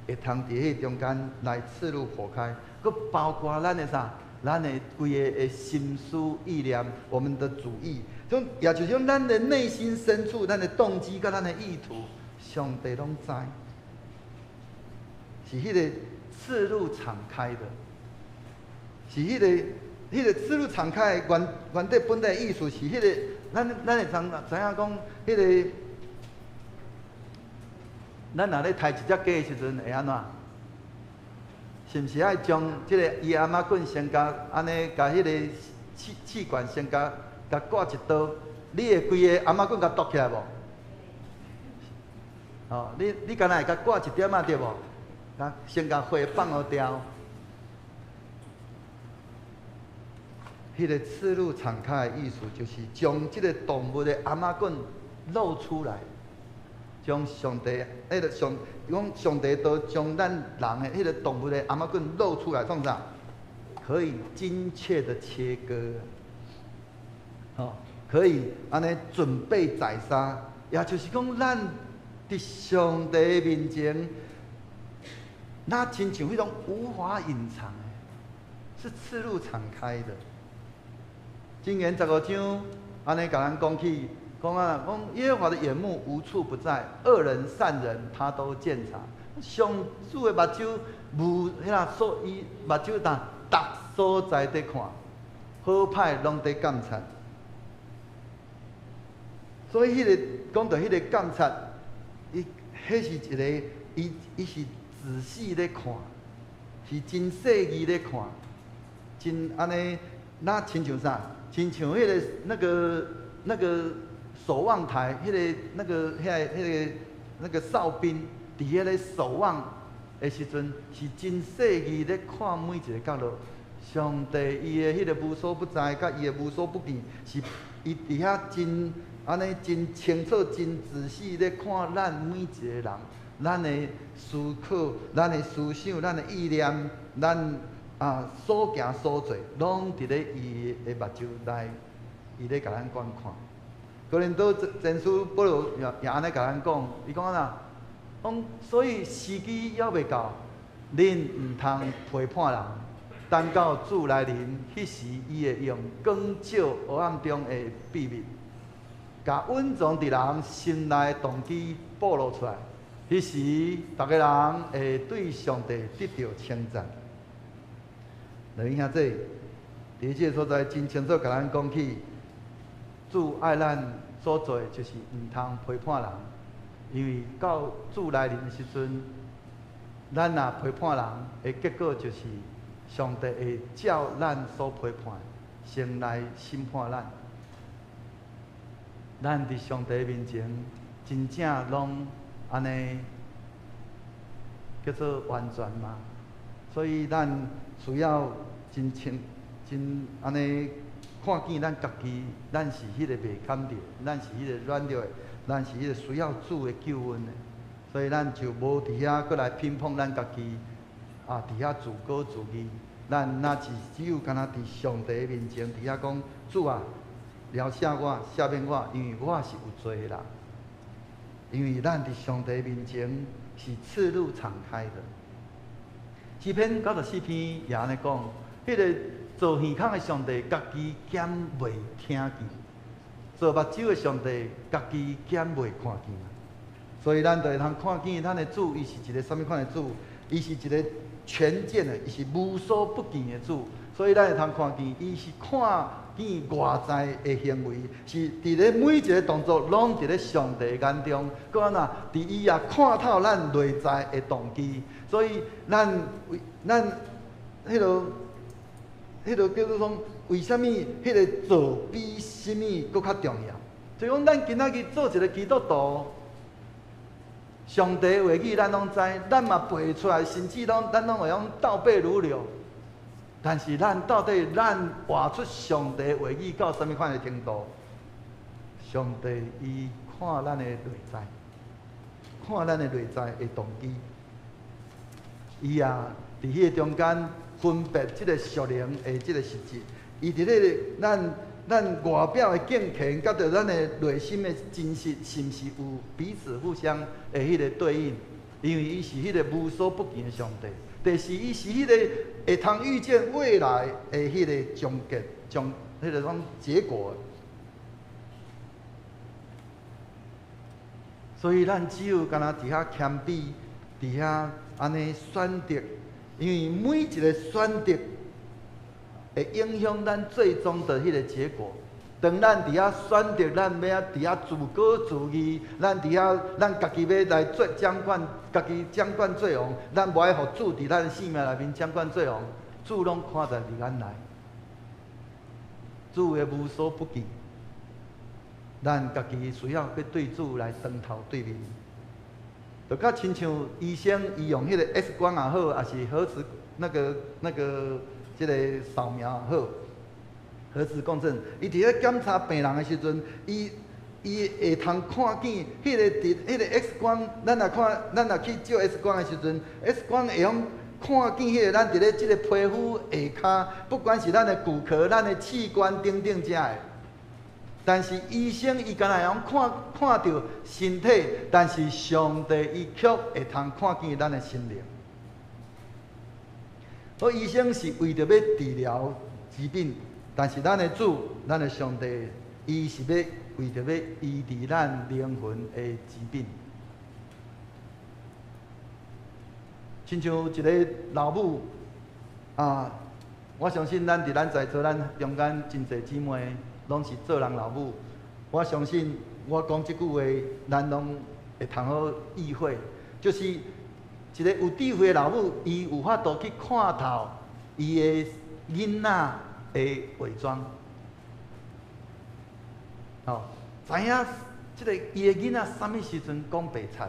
會通佇彼中間來刺入剖開，閣包括咱的啥？咱的規个的心思意念，我們的主意，就也就是講，咱的內心深處，咱的動機佮咱的意圖，上帝攏知，是彼個刺入敞開的，是彼個彼彼个翅膀敞開原底本來意思是彼个，咱會通知影講，彼个，咱若咧刣一隻雞的時陣會按怎？是毋是愛將這个伊頷頸先共按呢，共彼個氣管先共割一刀？你會規個頷頸共剁起來無？哦，你敢若會共割一點仔對無？先共血放予掉。彼个翅膀敞開的意思，就是將這个動物的頷頸露出來，將上帝彼个上，講上帝都將咱人的彼个動物的頷頸露出來，創啥？可以精確的切割，哦，可以按呢準備宰殺，也就是講，咱佇上帝面前，那親像彼種無法隱藏的，是翅膀敞開的。箴言15章，按呢共咱講起，講啊，講耶和華的眼目無處不在，惡人善人他都鑒察。上主的目睭無遐所，伊目睭逐逐所在佇看，好歹攏佇監察。所以彼个講著彼个監察，伊彼是一个，伊是仔細咧看，是真細膩咧看，真按呢，若親像啥？親像彼个那個守望台，彼个那個遐彼個那個哨兵佇遐咧守望的時陣，是真細膩咧看每一个角落。上帝伊的彼個無所不在，佮伊的無所不見，是伊佇遐真按呢真清楚、真仔細咧看咱每一個人，咱的思考、咱的思想、咱的意念、咱所行所做，攏佇咧伊的目睭內，伊咧共咱觀看。哥林多前書保羅也按呢共咱講，伊講按怎？講所以時機猶未到，恁毋通批判人。等到主來臨，彼時伊會用光照黑暗中的秘密，共隱藏佇人心內的動機暴露出來。彼時，逐个人會對上帝得著稱讚。弟兄姊，佇這个所在真清楚，共咱講起，主愛咱所做的就是毋通批判人，因為到主來臨的時陣，咱若批判人的結果就是上帝會照咱所批判，先來審判咱。咱佇上帝面前，真正攏按呢叫做完全嗎？所以咱需要真清、真按呢看見咱家己，咱是彼个袂堪著，咱是彼个軟弱的，咱是彼个需要主的救恩的。所以咱就無佇遐閣來評判咱家己，佇遐自高自義。咱若是只有干焦佇上帝面前，佇遐講主啊，饒赦我、赦免我，因為我是有罪的人。因為咱佇上帝面前是翅膀敞開的。詩篇94篇也按呢講，彼个造耳孔的上帝，家己敢袂聽見；造目睭的上帝，家己敢袂看見。所以咱就會通看見咱的主，伊是一個啥物款的主？伊是一個全見的，伊是無所不見的主。所以咱會通看見，伊是看見外在的行為，是佇咧每一個動作，攏佇咧上帝眼中。閣按怎？佇伊也看透咱內在的動機。所以咱為咱彼个叫做講，為啥物彼个做比啥物閣較重要？就講咱今仔日做一個基督徒，上帝話語咱攏知，咱嘛背出來，甚至攏咱攏會用倒背如流。但是咱到底咱活出上帝話語到啥物款的程度？上帝伊看咱的內在，看咱的內在的動機，伊也佇彼个中間分別這个屬靈的這个實質。伊佇咧個咱外表的敬虔，佮著咱的內心的真實，是毋是有彼此互相的彼个對應？因為伊是彼个無所不見的上帝。第四，伊是彼个會通預見未來的彼个終結、終彼个種結果。所以咱只有干焦佇遐謙卑，佇遐按呢選擇，因為每一个選擇會影響咱最終的彼个結果。當咱佇遐選擇，咱欲佇遐自高自義，咱佇遐，咱家己欲來做掌管，家己掌管做王，咱無愛予主佇咱生命內面掌管做王，主攏看在佇眼內，主會無所不見。咱家己需要去對主來當頭對面，就較親像醫生，伊用彼個 X 光也好，抑是核磁那個這个掃描也好，核磁共振，伊佇咧檢查病人的時陣，伊會通看見彼个佇彼个 X 光，咱若看，咱若去照 X 光的時陣，X 光會用看見彼个咱佇咧這个皮膚下跤，不管是咱的骨骼、咱的器官等等遮的。但是醫生伊敢若會用看看著身體，但是上帝伊卻會通看見咱的心靈。好，醫生是為著欲治療疾病，但是咱的主、咱的上帝，伊是欲為著欲醫治咱靈魂的疾病。親像一个老母啊，我相信咱佇咱在座咱中間真濟姊妹，攏是做人老母，我相信我講這句話，咱攏會通好意會，就是一個有智慧的老母，伊有法度去看透伊的囡仔的偽裝，哦，知影這个伊的囡仔啥物時陣講白賊，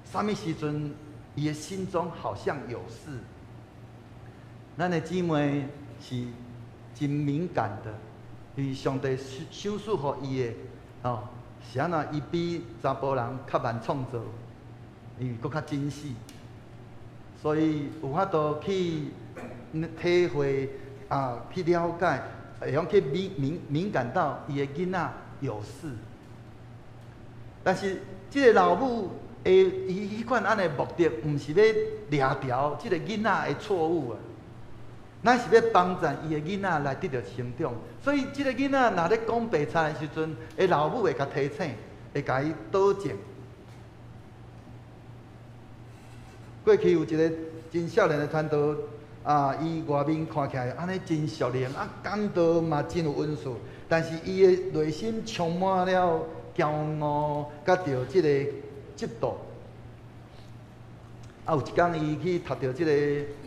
啥物時陣伊的心中好像有事。咱的姊妹是真敏感的。因為上帝賞賜予伊的，哦，是按怎？伊比查埔人較慢創造，伊閣較精細，所以有法度去體會啊，去了解，會曉去敏感到伊的囡仔有事。但是這个老母的伊彼款按呢目的，毋是欲掠牢這个囡仔的錯誤啊。咱是欲幫助伊的囡仔來得著成長，所以這个囡仔若咧講白賊的時陣，伊老母會共提醒，會共伊導正。過去有一个真少年的傳道，啊，伊外面看起來按呢真屬靈，啊，講道嘛真有恩賜，但是伊的內心充滿了驕傲，佮著這个嫉妒。啊，有一工伊去讀著這个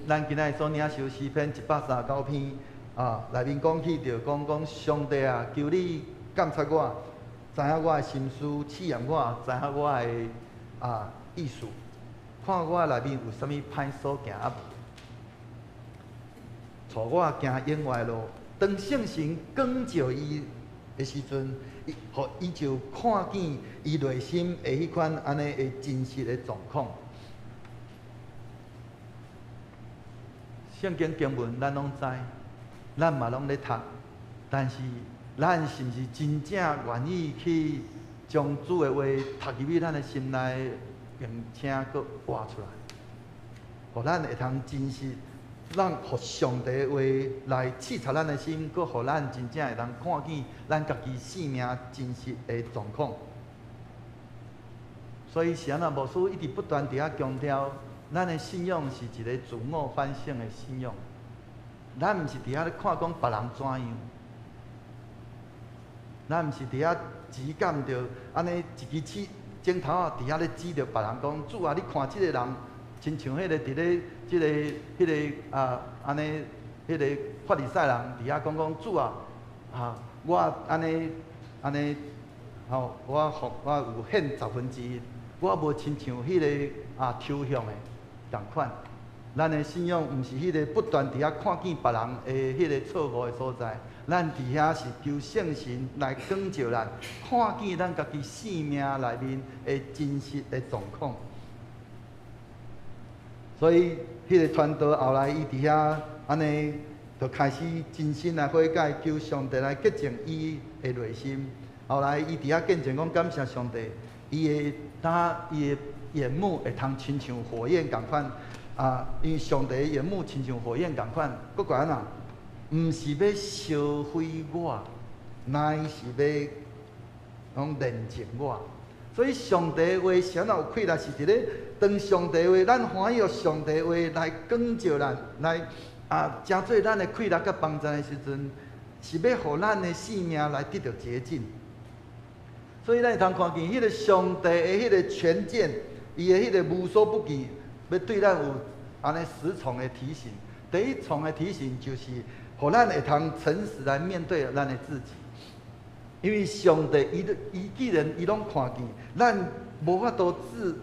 咱今仔日所領受詩篇139篇，啊，內面講起著講講上帝啊，求你監察我，知影我的心思，試驗我，知影我的啊意思，看我內面有啥物歹所行啊無，帶我行永活的路。當聖神光照伊的時陣，伊，予伊就看見伊內心的彼款按呢的真實的狀況。聖經經文咱攏知，咱嘛攏咧讀，但是咱是毋是真正願意去將主的話讀入去咱的心內，並且閣活出來，予咱會通真實，咱予上帝的話來刺察咱的心，閣予咱真正會通看見咱家己生命真實的狀況。所以是按怎牧師一直不斷佇遐強調。咱的信仰是一个自我反省的信仰，咱毋是佇遐咧看講別人怎樣，咱毋是佇遐指監著按呢一支指指頭仔佇遐咧指著別人講，主啊，你看這个人，親像彼个佇咧這个彼个啊按呢彼个法利賽人佇遐講講，主啊，啊我按呢按呢，吼，我予我有獻十分之一，我無親像彼个啊抽象的。仝款，咱的信仰毋是彼个不斷佇遐看見別人的彼个錯誤的所在，咱佇遐是求聖神來光照咱，看見咱家己生命內面的真實的狀況。所以，彼个傳道後來伊佇遐按呢，就開始真心來悔改，求上帝來潔淨伊的內心。後來伊佇遐見證講，感謝上帝，伊的當伊的眼目會通親像火焰仝款，啊，因為上帝的眼目親像火焰仝款，閣過按怎？毋是欲燒毀我，乃是欲講煉淨我。所以上帝的話是按怎有氣力？是佇咧當上帝的話，咱歡喜予上帝的話來光照咱，來啊，成做咱的氣力佮幫贊的時陣，是欲予咱的性命來得著潔淨。所以咱會通看見彼个上帝的彼个權見，伊的彼个無所不見，欲對咱有按呢十重的提醒。第一重的提醒就是，予咱會通誠實來面對咱的自己。因為上帝伊既然伊攏看見，咱無法度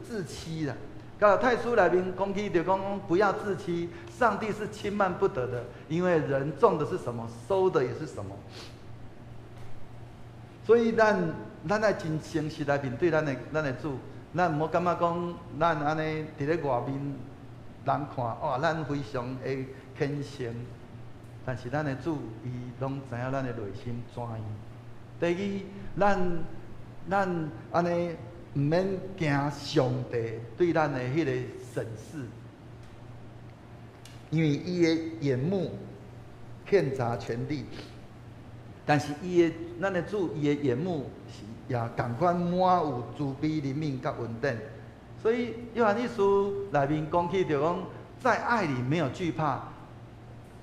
自欺啦。加拉太書內面講起就講不要自欺，上帝是輕慢不得的，因為人種的是什麼，收的也是什麼。所以咱愛真誠實來面對咱的主，咱毋好感覺講咱按呢佇咧外面人看，哇，咱非常的虔誠，但是咱的主伊攏知影咱的內心怎樣。第二，咱按呢毋免驚上帝對咱的彼个審視，因為伊的眼目遍察全地，但是伊的咱的主伊的眼目是也仝款滿有慈悲憐憫佮恩典，所以約翰一書內面講起就講，在愛裡沒有懼怕，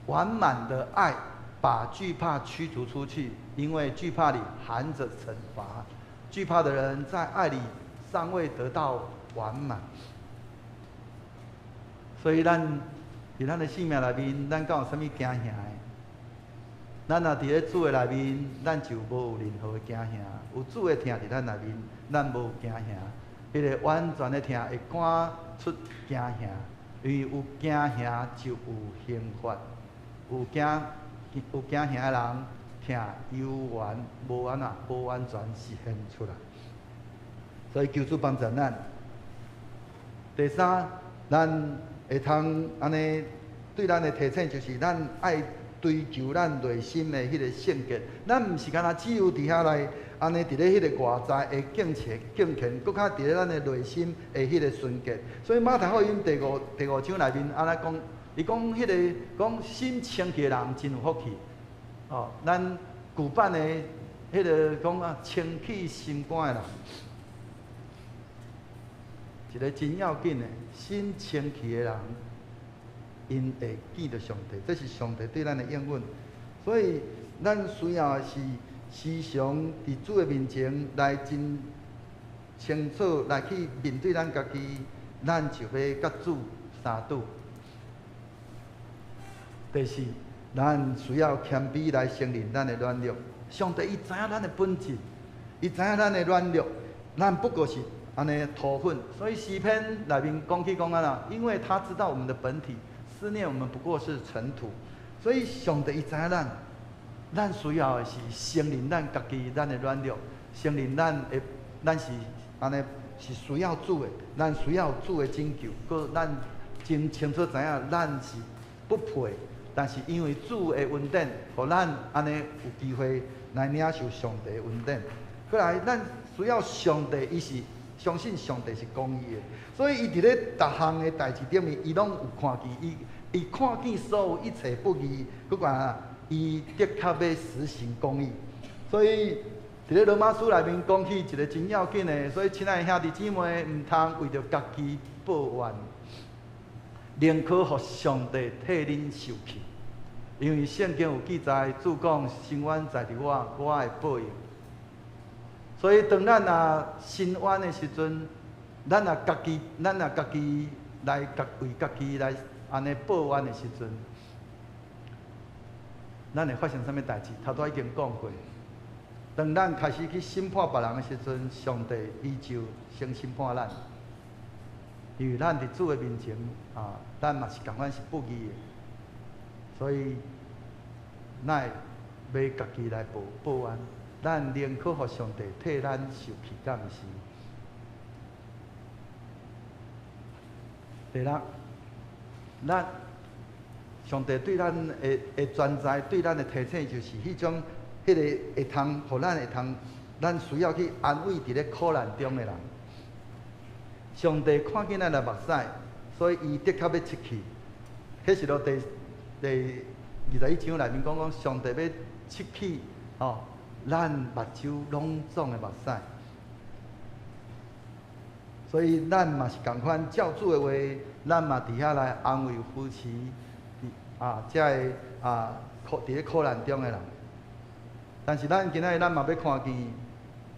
完滿的愛把懼怕驅逐出去，因為懼怕裡含著懲罰。懼怕的人在愛裡尚未得到完滿，所以咱佇咱的性命內面，咱敢有啥物驚嚇的？咱若佇咧主的內面，咱就無有任何的驚嚇。有主的疼佇咱內面，咱無驚嚇。彼个完全的疼會趕出驚嚇，因為有驚嚇就有刑罰，有驚嚇的人，疼猶原無按怎無完全實現出來，所以求主幫助咱。第三，咱會通按呢對咱的提醒，就是咱愛追求咱內心的彼个聖潔。咱毋是干焦只有佇遐來按呢佇咧彼个外在的敬虔敬虔，閣較佇咧咱的內心的彼个純潔。所以馬太福音第五章內面按呢講，伊講彼个講心清氣的人真有福氣。哦，咱舊版的彼个講啊，清氣心肝的人，一个真要緊的心清氣的人，𪜶會見著上帝，這是上帝對咱的應允。所以，咱需要的是時常佇主的面前來真清楚來去面對咱家己，咱就欲佮主相拄。第四，咱需要謙卑來承認咱的軟弱。上帝伊知影咱的本質，伊知影咱的軟弱，咱不過是按呢塗粉。所以詩篇內面講起講按怎，因為他知道我們的本體，思念我們不過是塵土。所以上帝伊知影咱，咱需要的是承認咱家己咱的軟弱，承認咱的咱是按呢是需要主的，咱需要主的拯救，閣咱真清楚知影咱是不配。但是因為主的恩典，予咱按呢有機會來領受上帝的恩典。過來，咱需要上帝，伊是相信上帝是公義的，所以伊佇咧逐項的代誌頂面，伊攏有看見，伊看見所有一切不義，閣講伊的確欲實行公義。所以佇咧羅馬書內面講起一个真要緊的，所以親愛的兄弟姊妹，毋通為著家己抱怨，寧可予上帝替恁受氣。因為聖經有記載，主講伸冤在佇我，我會報應。所以當咱若伸冤的時陣，咱若家己來為家己來按呢報怨的時陣，咱會發生啥物代誌？頭拄已經講過。當咱開始去審判別人的時陣，上帝伊就先審判咱，因為咱佇主的面前啊，咱嘛是仝款是不義的。所以，咱會欲家己來報怨，咱寧可予上帝替咱受氣，敢毋是？第六，咱上帝對咱的存在，對咱的提醒，就是彼種彼个會通，予咱會通，咱需要去安慰佇咧苦難中的人。上帝看見咱的目屎，所以伊的確欲拭去。啟示錄第21章內面講講，上帝欲拭去吼，咱目睭攏總的目屎。所以咱嘛是仝款，照主的話，咱嘛佇遐來安慰扶持，啊，遮个啊苦佇咧苦難中的人。但是咱今仔日咱嘛欲看見，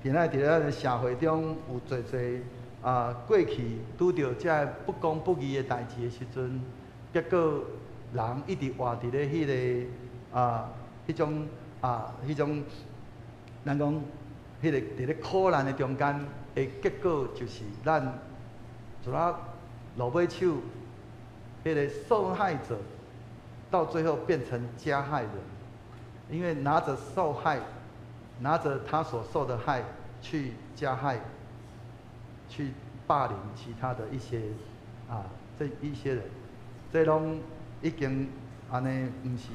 今仔日佇咱的社會中有濟濟啊過去拄著遮个不公不義的代誌的時陣，結果人一直活佇咧彼个啊彼種啊彼種，咱講彼個佇咧苦難的中間的結果，就是咱一仔落尾手，彼個受害者到最後變成加害人，因為拿著受害，拿著他所受的害去加害，去霸凌其他的一些啊這一些人，這攏已經按呢，毋是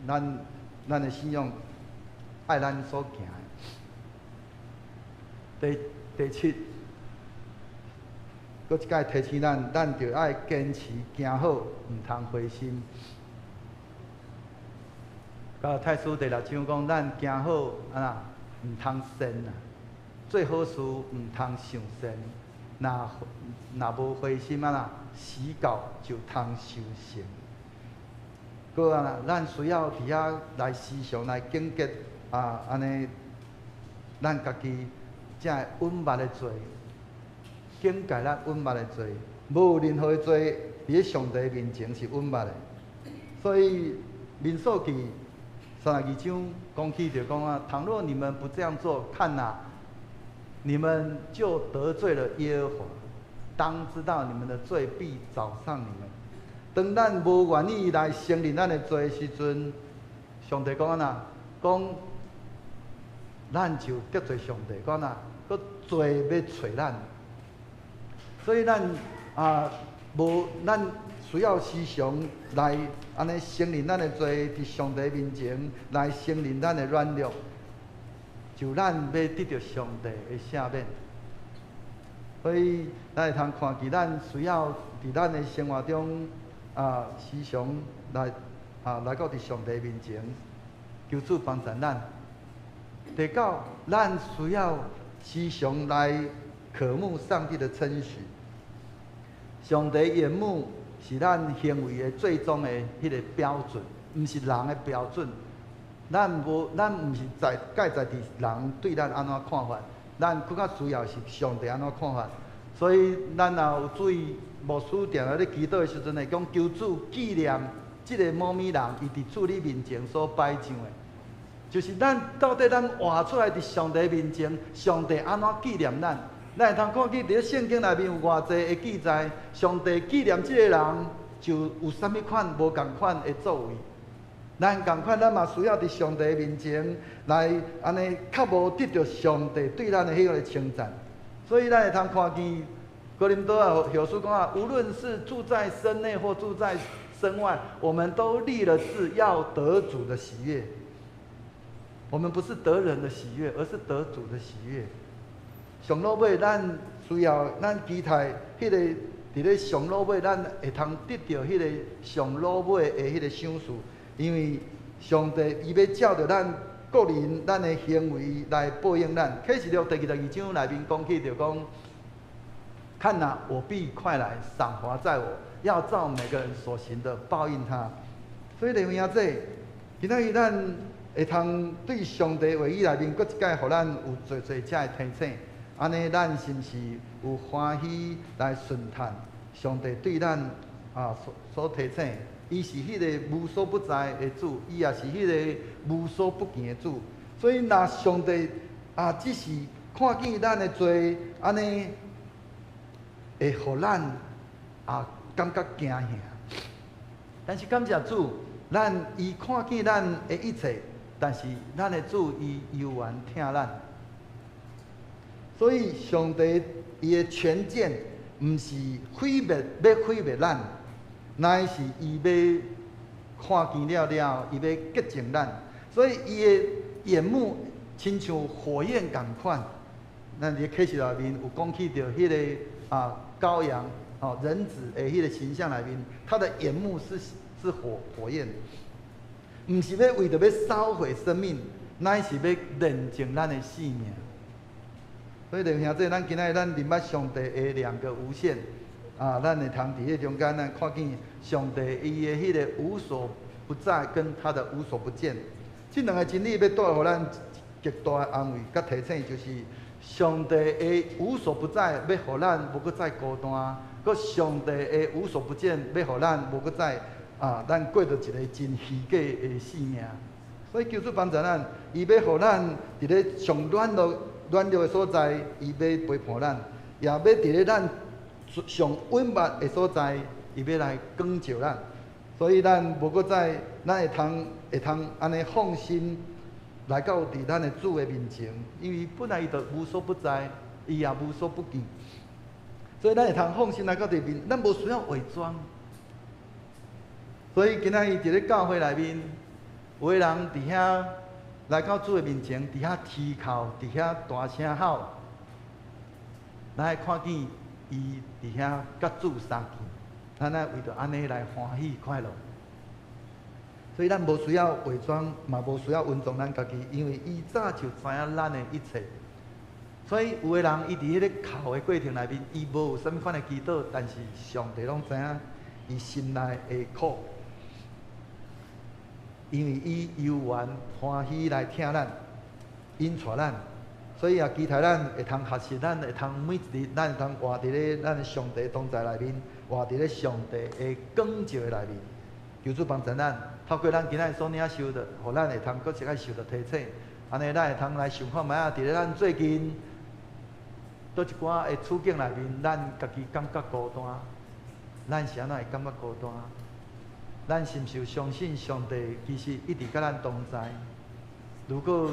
咱咱的信仰愛咱所行的。第第七，閣一擺提醒咱，咱著愛堅持行好，毋通灰心。加拉太書第六章講，咱行好按怎，毋通善啊，做好事毋通想善，若若無灰心按怎，時到就通收成。閣啊，咱需要佇遐來時常來警覺啊，按呢，咱家己才會隱密的罪，警戒咱隱密的罪，無任何的罪佇咧上帝面前是隱密的。所以民數記32章講起就講啊，倘若你們不這樣做，看哪，你們就得罪了耶和華，當知道你們的罪必找上你們。當咱無願意來承認咱的罪的時陣，上帝講按怎？講咱就得罪上帝，講按怎？閣罪欲揣咱。所以咱啊，無咱需要時常來按呢承認咱的罪，佇上帝面前來承認咱的軟弱，就咱欲得著上帝的赦免。所以咱會通看見，咱需要佇咱的生活中啊，時常來啊來到佇上帝面前，求主幫助咱。第九，咱需要時常來渴慕上帝的稱許。上帝眼目是咱行為的最終的彼個標準，毋是人的標準。咱無，咱毋是在蓋在佇人對咱按怎看法，咱閣較需要是上帝按怎看法。所以咱若有注意牧師定定咧祈禱的時陣，會講求主紀念這个某物人，伊佇主你面前所擺上的，就是咱到底咱活出來佇上帝面前，上帝按怎紀念咱？咱會通看見佇咧聖經內面有偌濟的記載，上帝紀念這个人就有啥物款無仝款的作為。咱仝款，咱嘛需要佇上帝面前來按呢較無得著上帝對咱的彼个稱讚。所以咱會通看見哥林多後書講啊，無論是住在身內或住在身外，我們都立了志要得主的喜悅。我們不是得人的喜悅，而是得主的喜悅。上落尾，咱需要咱期待彼个佇咧上落尾，咱會通得著彼个上落尾的彼个賞賜，因為上帝伊欲照著咱個人咱的行為來報應咱。啟示錄第22章內面講起就講，看哪，我必快來，賞罰在我，要照每個人所行的報應他。所以弟兄姊，今仔日咱會通對上帝話語內面，閣一擺予咱有濟濟遮的提醒。按呢，咱是毋是有歡喜來順嘆上帝對咱啊所所提醒？伊是彼个無所不在的主，伊也是彼个無所不見的主。所以，若上帝啊，只是看見咱的罪，按呢會予咱啊感覺驚嚇。但是感謝主，咱伊看見咱的一切，但是咱的主伊猶原疼咱。所以，上帝伊的權劍毋是毀滅，欲毀滅咱，乃是伊欲看見了了，伊欲潔淨咱。所以，伊的眼目親像火焰仝款。咱佇啟示內面有講起著彼个啊羔羊哦人子的彼个形象內面，他的眼目是是火火焰，毋是欲為著欲燒毀生命，乃是欲煉淨咱的性命。所以，弟兄姊，咱今仔日咱認捌上帝的兩個無限，啊，咱會通佇彼中間，咱看見上帝伊的彼个無所不在，跟他的無所不見，這兩个真理欲帶予咱極大的安慰佮提醒，就是上帝的無所不在，欲予咱無閣再孤單；閣上帝的無所不見，欲予咱無閣再啊，咱過著一个真虛假的生命。所以求主幫助咱，伊欲予咱佇咧上軟弱的所在，伊欲陪伴咱；也欲佇咧咱上隱密的所在，伊欲來光照咱。所以咱無閣再，咱會通按呢放心來到佇咱的主的面前，因為本來伊就無所不在，伊也無所不見，所以咱會通放心來到佇面，咱無需要偽裝。所以今仔日佇咧教會內面，有的人佇遐來到主的面前，佇遐啼哭，佇遐大聲吼，咱會看見伊佇遐佮主相見，咱愛為著按呢來歡喜快樂。所以咱無需要偽裝，嘛無需要隱藏咱家己，因為伊早就知影咱的一切。所以有的人伊佇彼个哭的過程內面，伊無有啥物款的祈禱，但是上帝攏知影伊心內的苦，因為伊猶原歡喜來疼咱，引帶咱，所以也期待咱會通學習，咱會通每一日，咱會通活佇咧咱的上帝同在內面，活佇咧上帝的光照的內面。求主幫助咱，透過咱今仔日所領受的，予咱會通閣一擺受到提醒，按呢咱會通來想看覓仔，佇咧咱最近佗一寡的處境內面，咱家己感覺孤單，咱是按怎會感覺孤單？咱是毋是有相信上帝其實一直佮咱同在？如果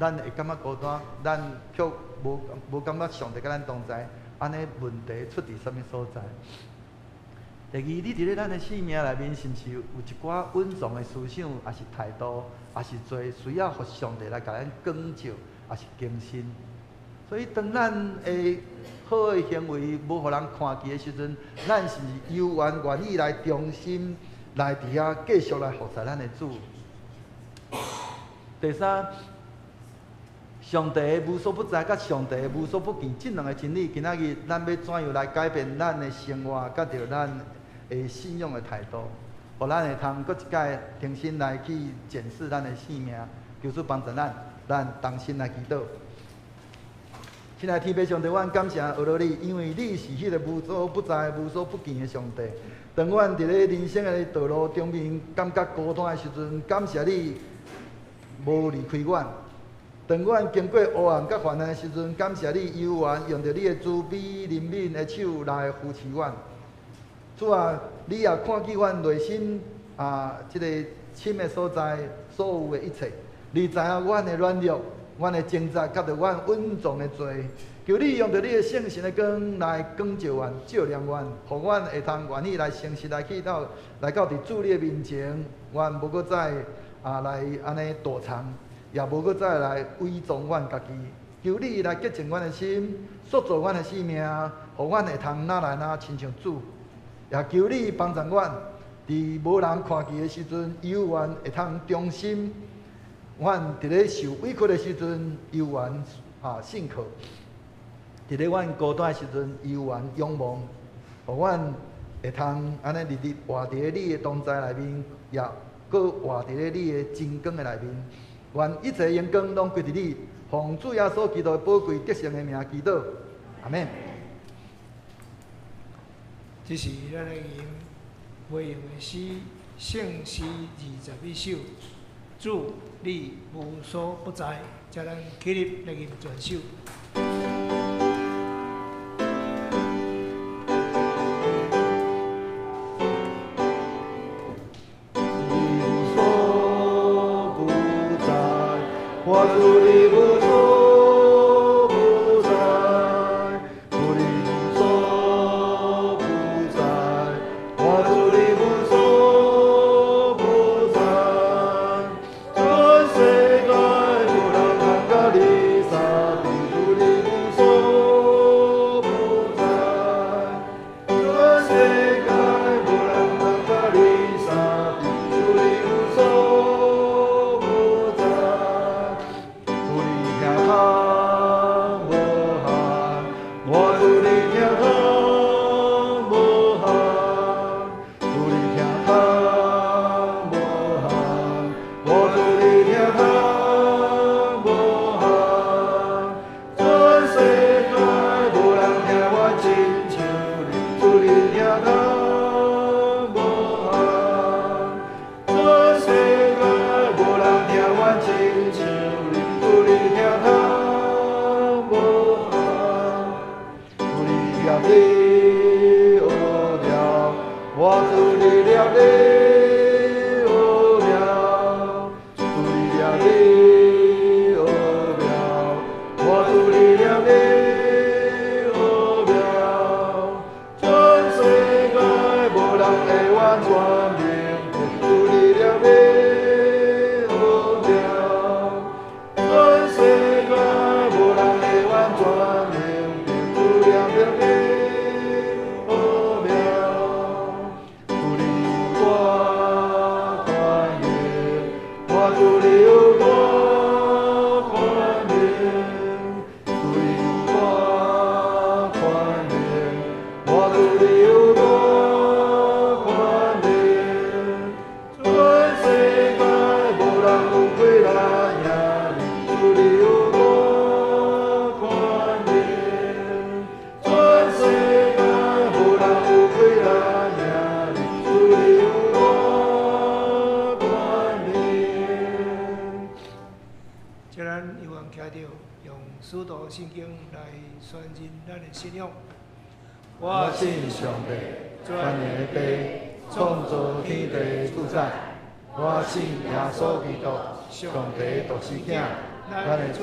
咱會感覺孤單，咱卻無感覺上帝佮咱同在，按呢問題出佇啥物所在？第二，你佇咧咱的生命內面，是毋是有一寡隱藏的思想，抑是態度，抑是罪需要予上帝來共咱光照，抑是更新？所以，當咱的好的行為無予人看見的時陣，咱是毋是猶原願意來忠心來佇遐繼續來服侍咱的主？第三，上帝的無所不在，佮上帝的無所不見，這兩个真理，今仔日咱欲怎樣來改變咱的生活，佮著咱的信仰的態度，予咱會通閣一擺重新來去檢視咱的生命，求主幫助咱，咱同心來祈禱。親愛的天父上帝，阮感謝阿羅你，因為你是彼个無所不在、無所不見的上帝。當阮佇咧人生的道路中面感覺孤單的時陣，感謝你無離開阮。當阮經過黑暗佮患難的時陣，感謝你猶原用著你的慈悲憐憫的手來扶持阮。主啊，你也看見阮內心啊，這个深的所在，所有的一切，你知影阮的軟弱、阮的掙扎，佮著阮隱藏的罪。求你用著你的聖神的光來光照阮、照亮阮，予阮會通願意來誠實來去到來到佇主你的面前，阮無閣再啊來按呢躲藏，也無閣再來偽裝阮家己。求你來潔淨阮的心，塑造阮的生命，予阮會通若來若親像主。也求你幫助阮，佇無人看見的時陣，猶原會通忠心。阮佇咧受委屈的時陣，猶原啊信靠；佇咧阮孤單的時陣，猶原仰望。予阮會通按呢日日活佇咧你的同在內面，也閣活佇咧你的真光的內面。願一切榮光攏歸佇你，奉主耶穌基督寶貴得勝的名祈禱，阿們。這是咱來吟袂用的詩，聖詩21首。主，你無所不在，請咱起立來吟全首。你無所不在，我主你無所不在，主你無所不在，我主你無所不在，全世界無人通佮你相比，主你你聽通無限，全世界無人聽阮親像你，主你聽通無限，主你念的奧妙，我主你念的奧妙，主你念的奧妙，我主你念的奧妙，全世界無人會完全明白，主你念的奧妙，全世界無人會完全明白，主念的奧妙，主你有大權能，我主你有大權能，主你有大權能，我主你有大權能，全世界無人有氣來贏你，主你有大權能，全世界無人有氣來贏你，主你有大權能。請咱猶原徛著，用使徒信經來宣認咱的信仰。我信上帝，全能的父，創造天地的主宰。我信耶穌基督，上帝獨生子，咱的主。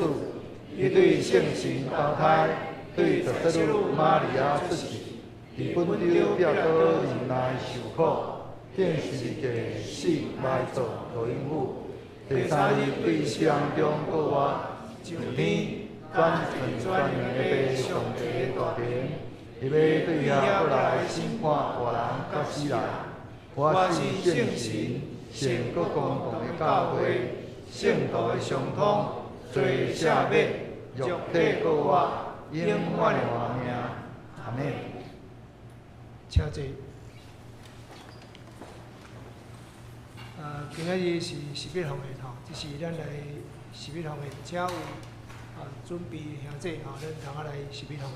伊對聖神投胎，對十聖女瑪利亞出世，佇本丟彼拉多忍耐受苦，釘十字架死埋葬落陰府。第三日對死人中復活，上天，轉轉全能的父上帝大權。伊欲對遐閣來審判活人佮死人。我信聖神，聖閣公共的教會，聖徒的相通，罪赦免，肉體復活，永遠的活命。阿們。請坐。今仔日是十一奉獻吼，這是咱來十一奉獻，請有準備的兄弟吼，咱同仔來十一奉獻。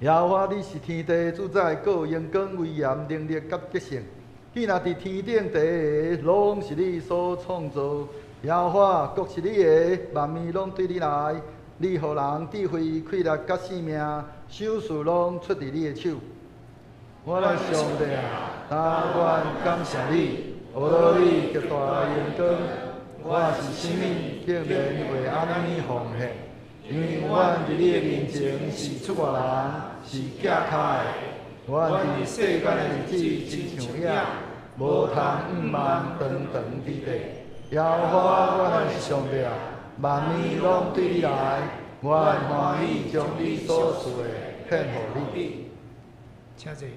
耶和華，你是天地的主宰，閣有榮光、威嚴、能力佮得勝。彼若佇天頂地的，攏是你所創造。耶和華，國是你的，萬物攏對你來。你予人智慧、氣力佮性命，賞賜攏出佇你的手。我的上帝啊，但願感謝你，學到你極大榮光。我是啥物，竟然會按呢奉獻？因為阮佇你的面前是出外人，是寄跤的。阮佇世間的日子親像影，無通向望長長久久。耶和華，阮的上帝啊，萬物攏對你來，阮歡喜將你所賜的獻予你。請坐。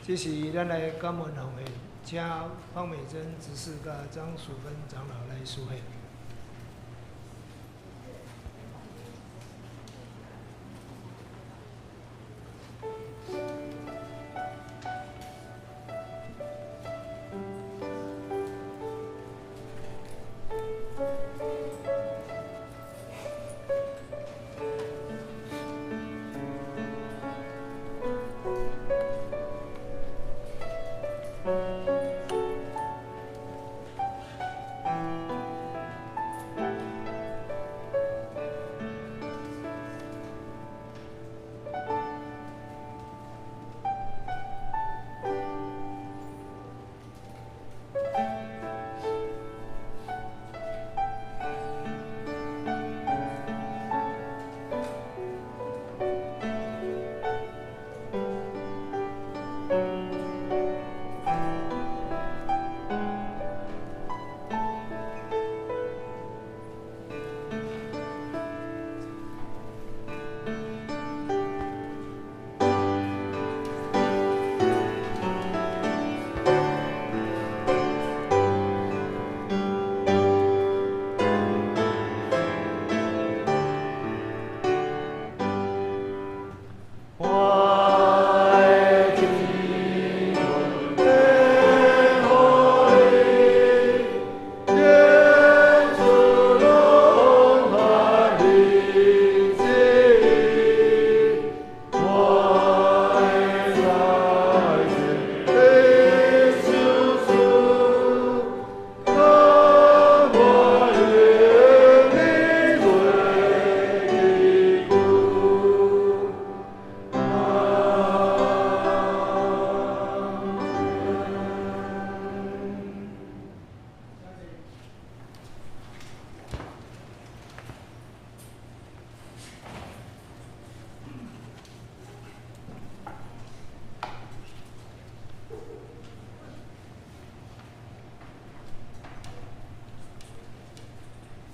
這是咱來感恩奉獻，請方美珍執事佮張淑芬長老來書獻。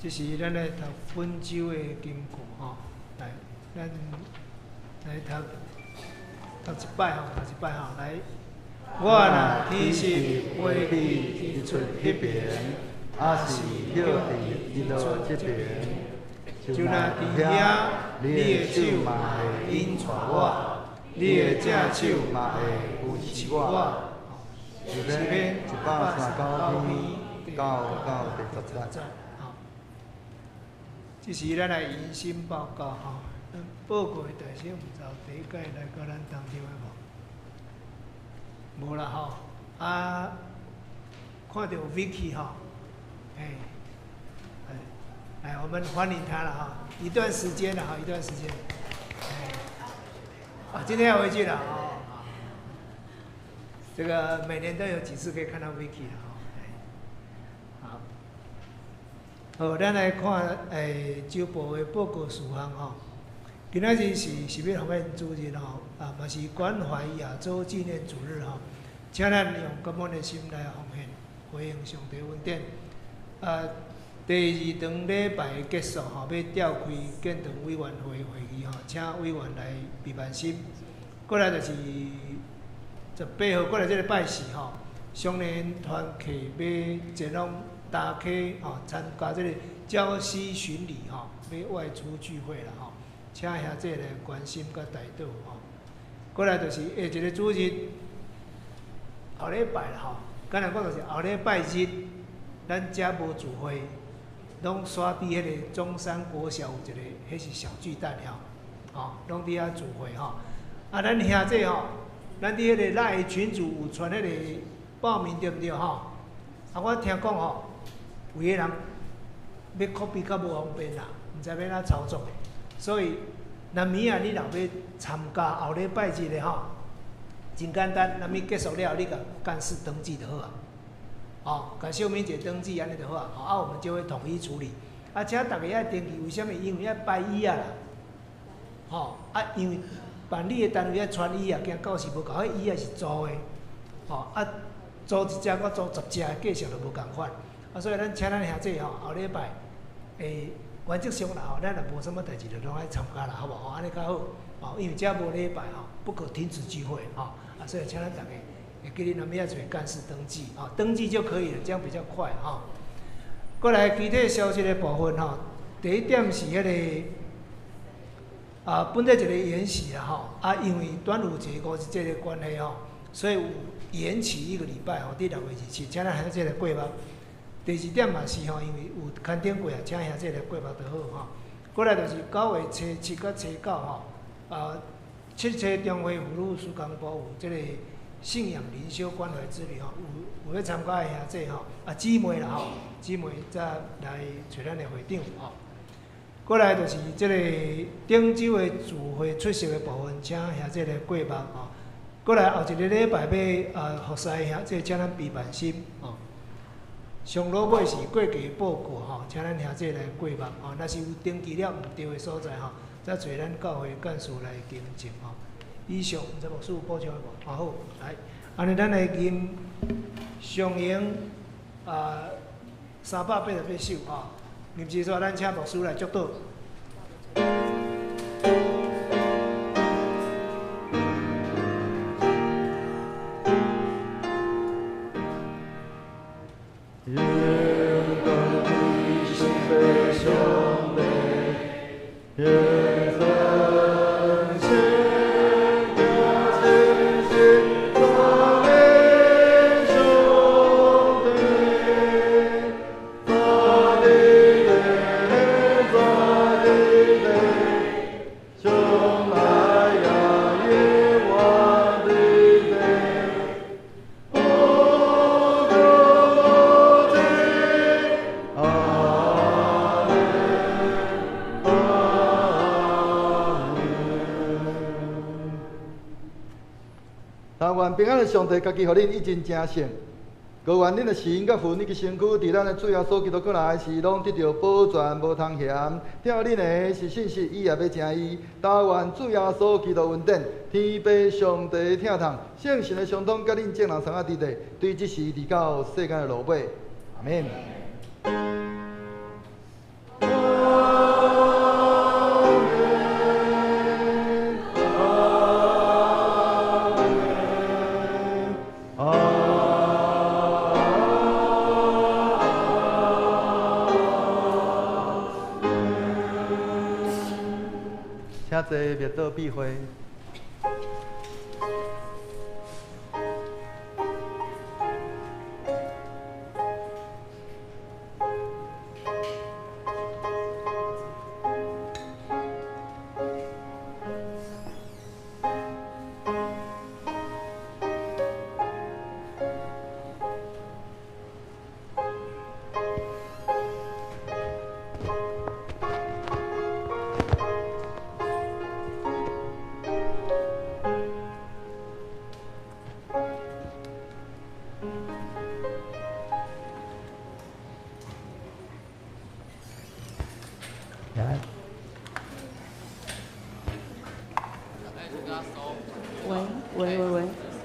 這是咱來讀本週的金句吼，來，咱來讀讀一擺吼，讀一擺吼，來。我若起誓飛去日出彼爿，抑是歇佇日落這爿，就若佇遐，你的手嘛會引帶我，你的正手嘛會扶持我。詩篇139篇9到第10節。這是咱來迎新報告吼，咱報告的大小，毋知有第一屆來到咱當中的無？無啦吼，啊，看著 Vicky 吼，哎，來，我們歡迎他了哈，一段時間了哈，一段時間，啊，今天要回去了哦，這個每年都有幾次可以看到 Vicky 了哈，好，好，咱來看週報的報告事項吼。今仔日是食物奉獻主日吼，啊，嘛是關懷亞洲紀念主日吼，請咱用感恩的心來奉獻，回應上帝恩典。啊，第二場禮拜結束吼，欲召開建堂委員會會議吼，請委員來備辦心。過來就是18號，過來這个拜四吼，少年團契欲前往大溪吼參加這个礁溪巡禮吼，欲外出聚會啦吼。請兄弟來關心佮代禱吼。過來就是下一个主日，後禮拜啦吼，簡單講就是後禮拜日，咱遮無聚會，攏煞佇彼个中山國小有一个，彼是小巨蛋吼，吼，攏佇遐聚會吼。啊，咱兄弟吼，咱佇彼个 LINE 群組有傳彼個報名對毋對吼？啊，我聽講吼，有个人欲 copy 較無方便啦，毋知欲按怎操作。所以，若暝仔你若欲參加後禮拜日的吼，真簡單，若暝結束了，你共幹事登記就好啊。哦，共秀敏姐登記按呢就好啊。啊，我們就會統一處理。啊，請逐家愛登記，為啥物？因為愛排椅仔啦。吼，啊，因為辦理的單位愛穿椅仔，驚到時無夠，彼椅仔是租的。吼，啊，租一隻佮租10隻的價錢就無仝款。啊，所以咱請咱兄弟吼，後禮拜會。原則上啦吼，咱若無啥物代誌，就攏愛參加啦，好無？吼，按呢較好。吼，因為遮無禮拜吼，不可停止聚會吼。啊，所以請咱逐家會記得若欲愛找幹事登記，吼，登記就可以了，這樣比較快吼。過來其他消息的部分吼，第一點是彼個啊，本來一個研習啦吼，啊，因為端午節、五一節的關係吼，所以有延期一個禮拜吼，佇6月27，請咱兄弟來過目。第二點嘛是吼，因為有牽頂過啊，請兄弟來過目就好吼。過來就是9月初7佮初9吼，啊，七七中會婦女事工部有這個信仰靈修關懷之旅吼，有欲參加的兄弟吼，啊姊妹啦吼，姊妹再來揣咱的會長吼。過來就是這個頂週的聚會出席的部分，請兄弟來過目吼。過來後一个禮拜欲啊服侍兄弟，請咱備辦心吼。上落尾是過期報告吼，請咱兄弟來過目吼。若是有登記了毋對的所在吼，再揣咱教會幹事來更正吼。以上，毋知牧師有補充的無？啊好，來，按呢咱來吟上詠啊388首吼。吟結束，咱請牧師來祝禱。平安的上帝，家己予恁一真成聖，高願恁的心佮魂以及身軀，佇咱的主耶穌基督閣來時，攏得著保全，無通嫌。疼恁的是信實，伊也欲成伊。但願主耶穌基督恩典，天父上帝疼痛，聖神的相通，佮恁眾人相仔佇咧，對這時直到世間的落尾。阿們。請坐默禱閉會。來。喂喂喂喂。